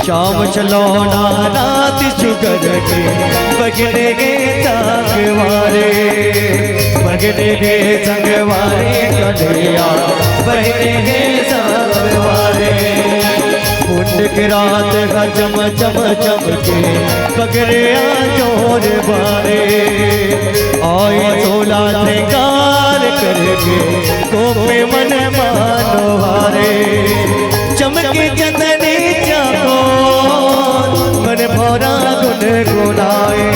श्याम सलोना नाथ सुगर के बगने गे संगवारे, बगने गे संगवारे कन्हैया, बगने गे संगवारे। पुण्य के रात ह चम चम चमके, पगरिया जोर बारे। आए सोला श्रृंगार करके, गोपी मन मानो हारे। चमके चंदनी चकोर, मन भौरा गुनगुनाए।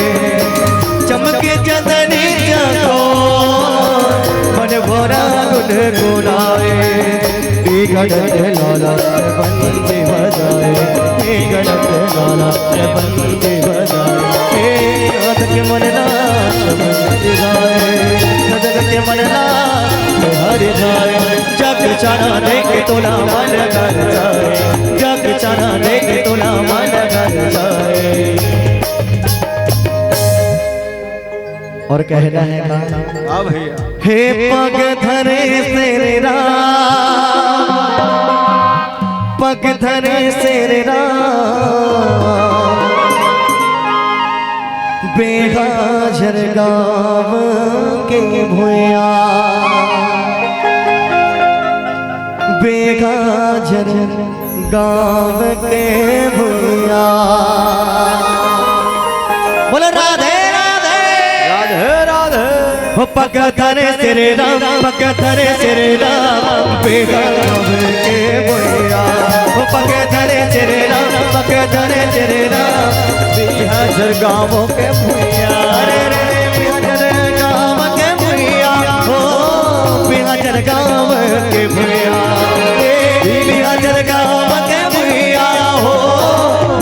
चमके चंदनी चकोर, मन भौरा गुनगुनाए। हे गणत लाला बंसी बजाए, हे गणत लाला बंसी बजाए, हे राधक मन नाच बंसी जाए, राधक मन नाच हर जाए। जग सारा देख तोला मन कर जाए, जग सारा देख तोला मन कर जाए। और कहना है का? हाँ भैया। हे पग धरे श्री राम, पग धरे श्री राम, बेहाजर गाँव के भुइया, बेहाजर गाँव के भुइया। बोलो राधे राधे। राधे राधे। हो पग धरे श्री राम, पग धरे श्री राम, बेहाजर गाँव के भुइया। हो पग धरे श्री राम, पग धरे श्री राम, बेहाजर गाँव के भुइया। अरे रे, बेहाजर गाँव के भुइया, हो बेहाजर गाँव के भुइया, ए बेहाजर गाँव के भुइया, हो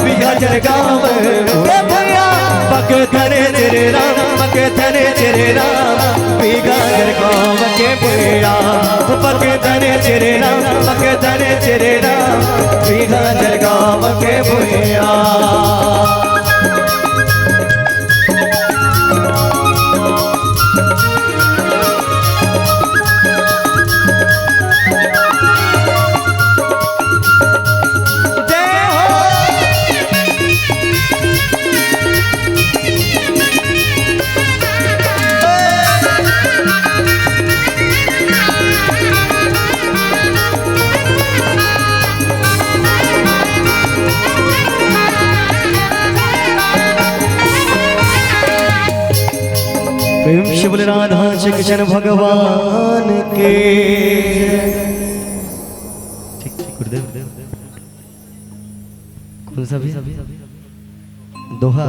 बेहाजर गाँव के भुइया। पग धरे श्री राम, पग धरे श्री राम, बेहाजर गाँव के भुइया। पग धरे श्री राम, पग धरे श्री राम, बेहाजर गाँव के भुइया। प्रेम से बोले राधा श्री कृष्ण भगवान के। ठीक, ठीक, गुरुदेव। कौन सा भी? दोहा।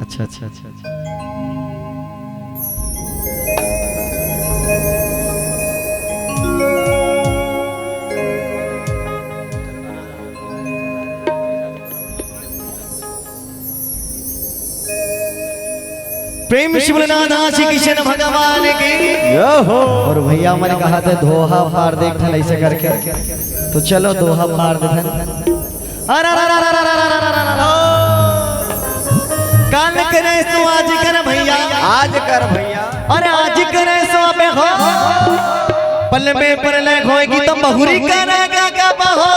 अच्छा, अच्छा, अच्छा, अच्छा। प्रेम से बोले राधा श्री कृष्ण भगवान की। जय हो। और भैया मन कहा थे दोहा पार देख ठन ऐसे करके, तो चलो दोहा पार देख। अरे, अरे, अरे, अरे, अरे, अरे, अरे, अरे, अरे। काल करे सो आज कर भैया। आज कर भैया। अरे आज करे सो अबे हो। पल में परलय होएगी तो बहुरी करेगा कब हो।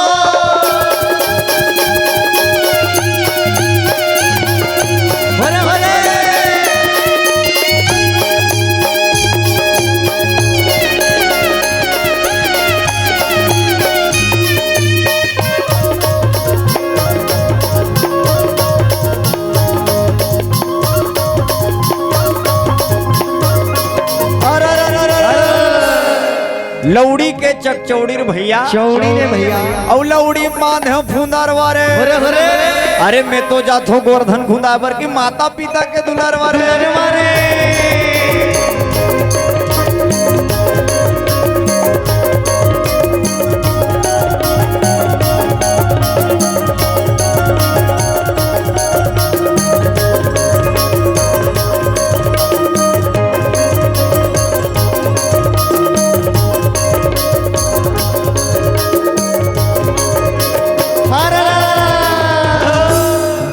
होले, होले। लौड़ी के चकचौड़ी रे भैया। चौड़ी रे भैया। अउ लौड़ी बांधे फुंदरवा रे। अरे, अरे। अरे मैं तो जाथो गोरधन खुंदा बर की माता पिता के दुलरवा रे। अरे वाह रे।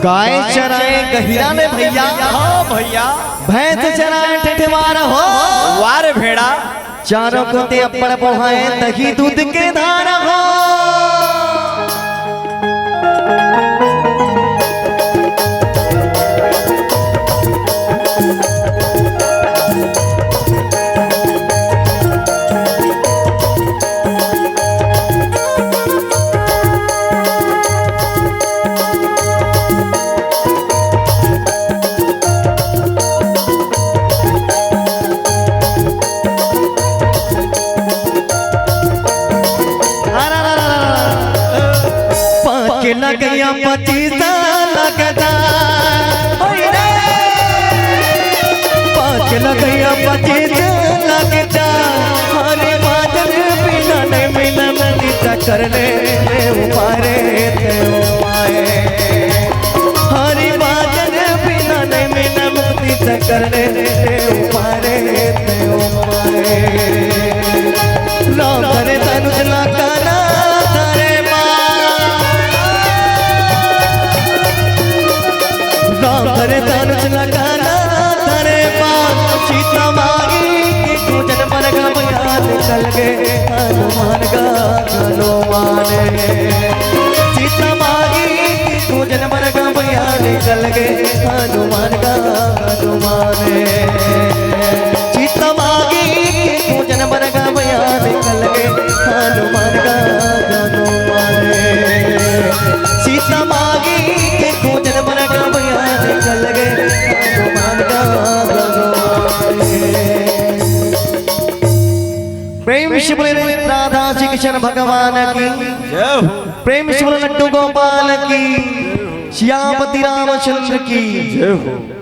गाय चराए गहिरा ले भैया। हाँ भैया। भैंस चराए ठेठेवार हो। वाह रे भेड़ा। चारों कोते अब्बड़ बोहाए दही दूध के धारा हो। पाँच लगैया पच्चीस लगदा। पाँच लगैया पच्चीस लगदा। हरे बादल बिना नहीं मिलन, मुक्ति चक्कर ले ले उपारे थे उपाए। हरे बादल बिना नहीं मिलन, मुक्ति चक्कर ले ले उपारे थे उपाए। राम धरे तनुज लगाना धरे माँ। राम धरे तनुज लगाना धरे माँ। सीता माई के पूजन मन गम याद कल गे हनुमान गा हनुमान। सीता माई के पूजन मन गम याद कल गे हनुमान गा हनुमान। सीता माई के पूजन मन गम याद कल गे हनुमान गा हनुमान। सीता माई के पूजन मन गम याद कल गे हनुमान गा हनुमान। प्रेम से बोले राधा श्री कृष्ण भगवान की। जय हो। प्रेम से बोले लड्डू गोपाल की। सियापति रामचंद्र की। जय हो।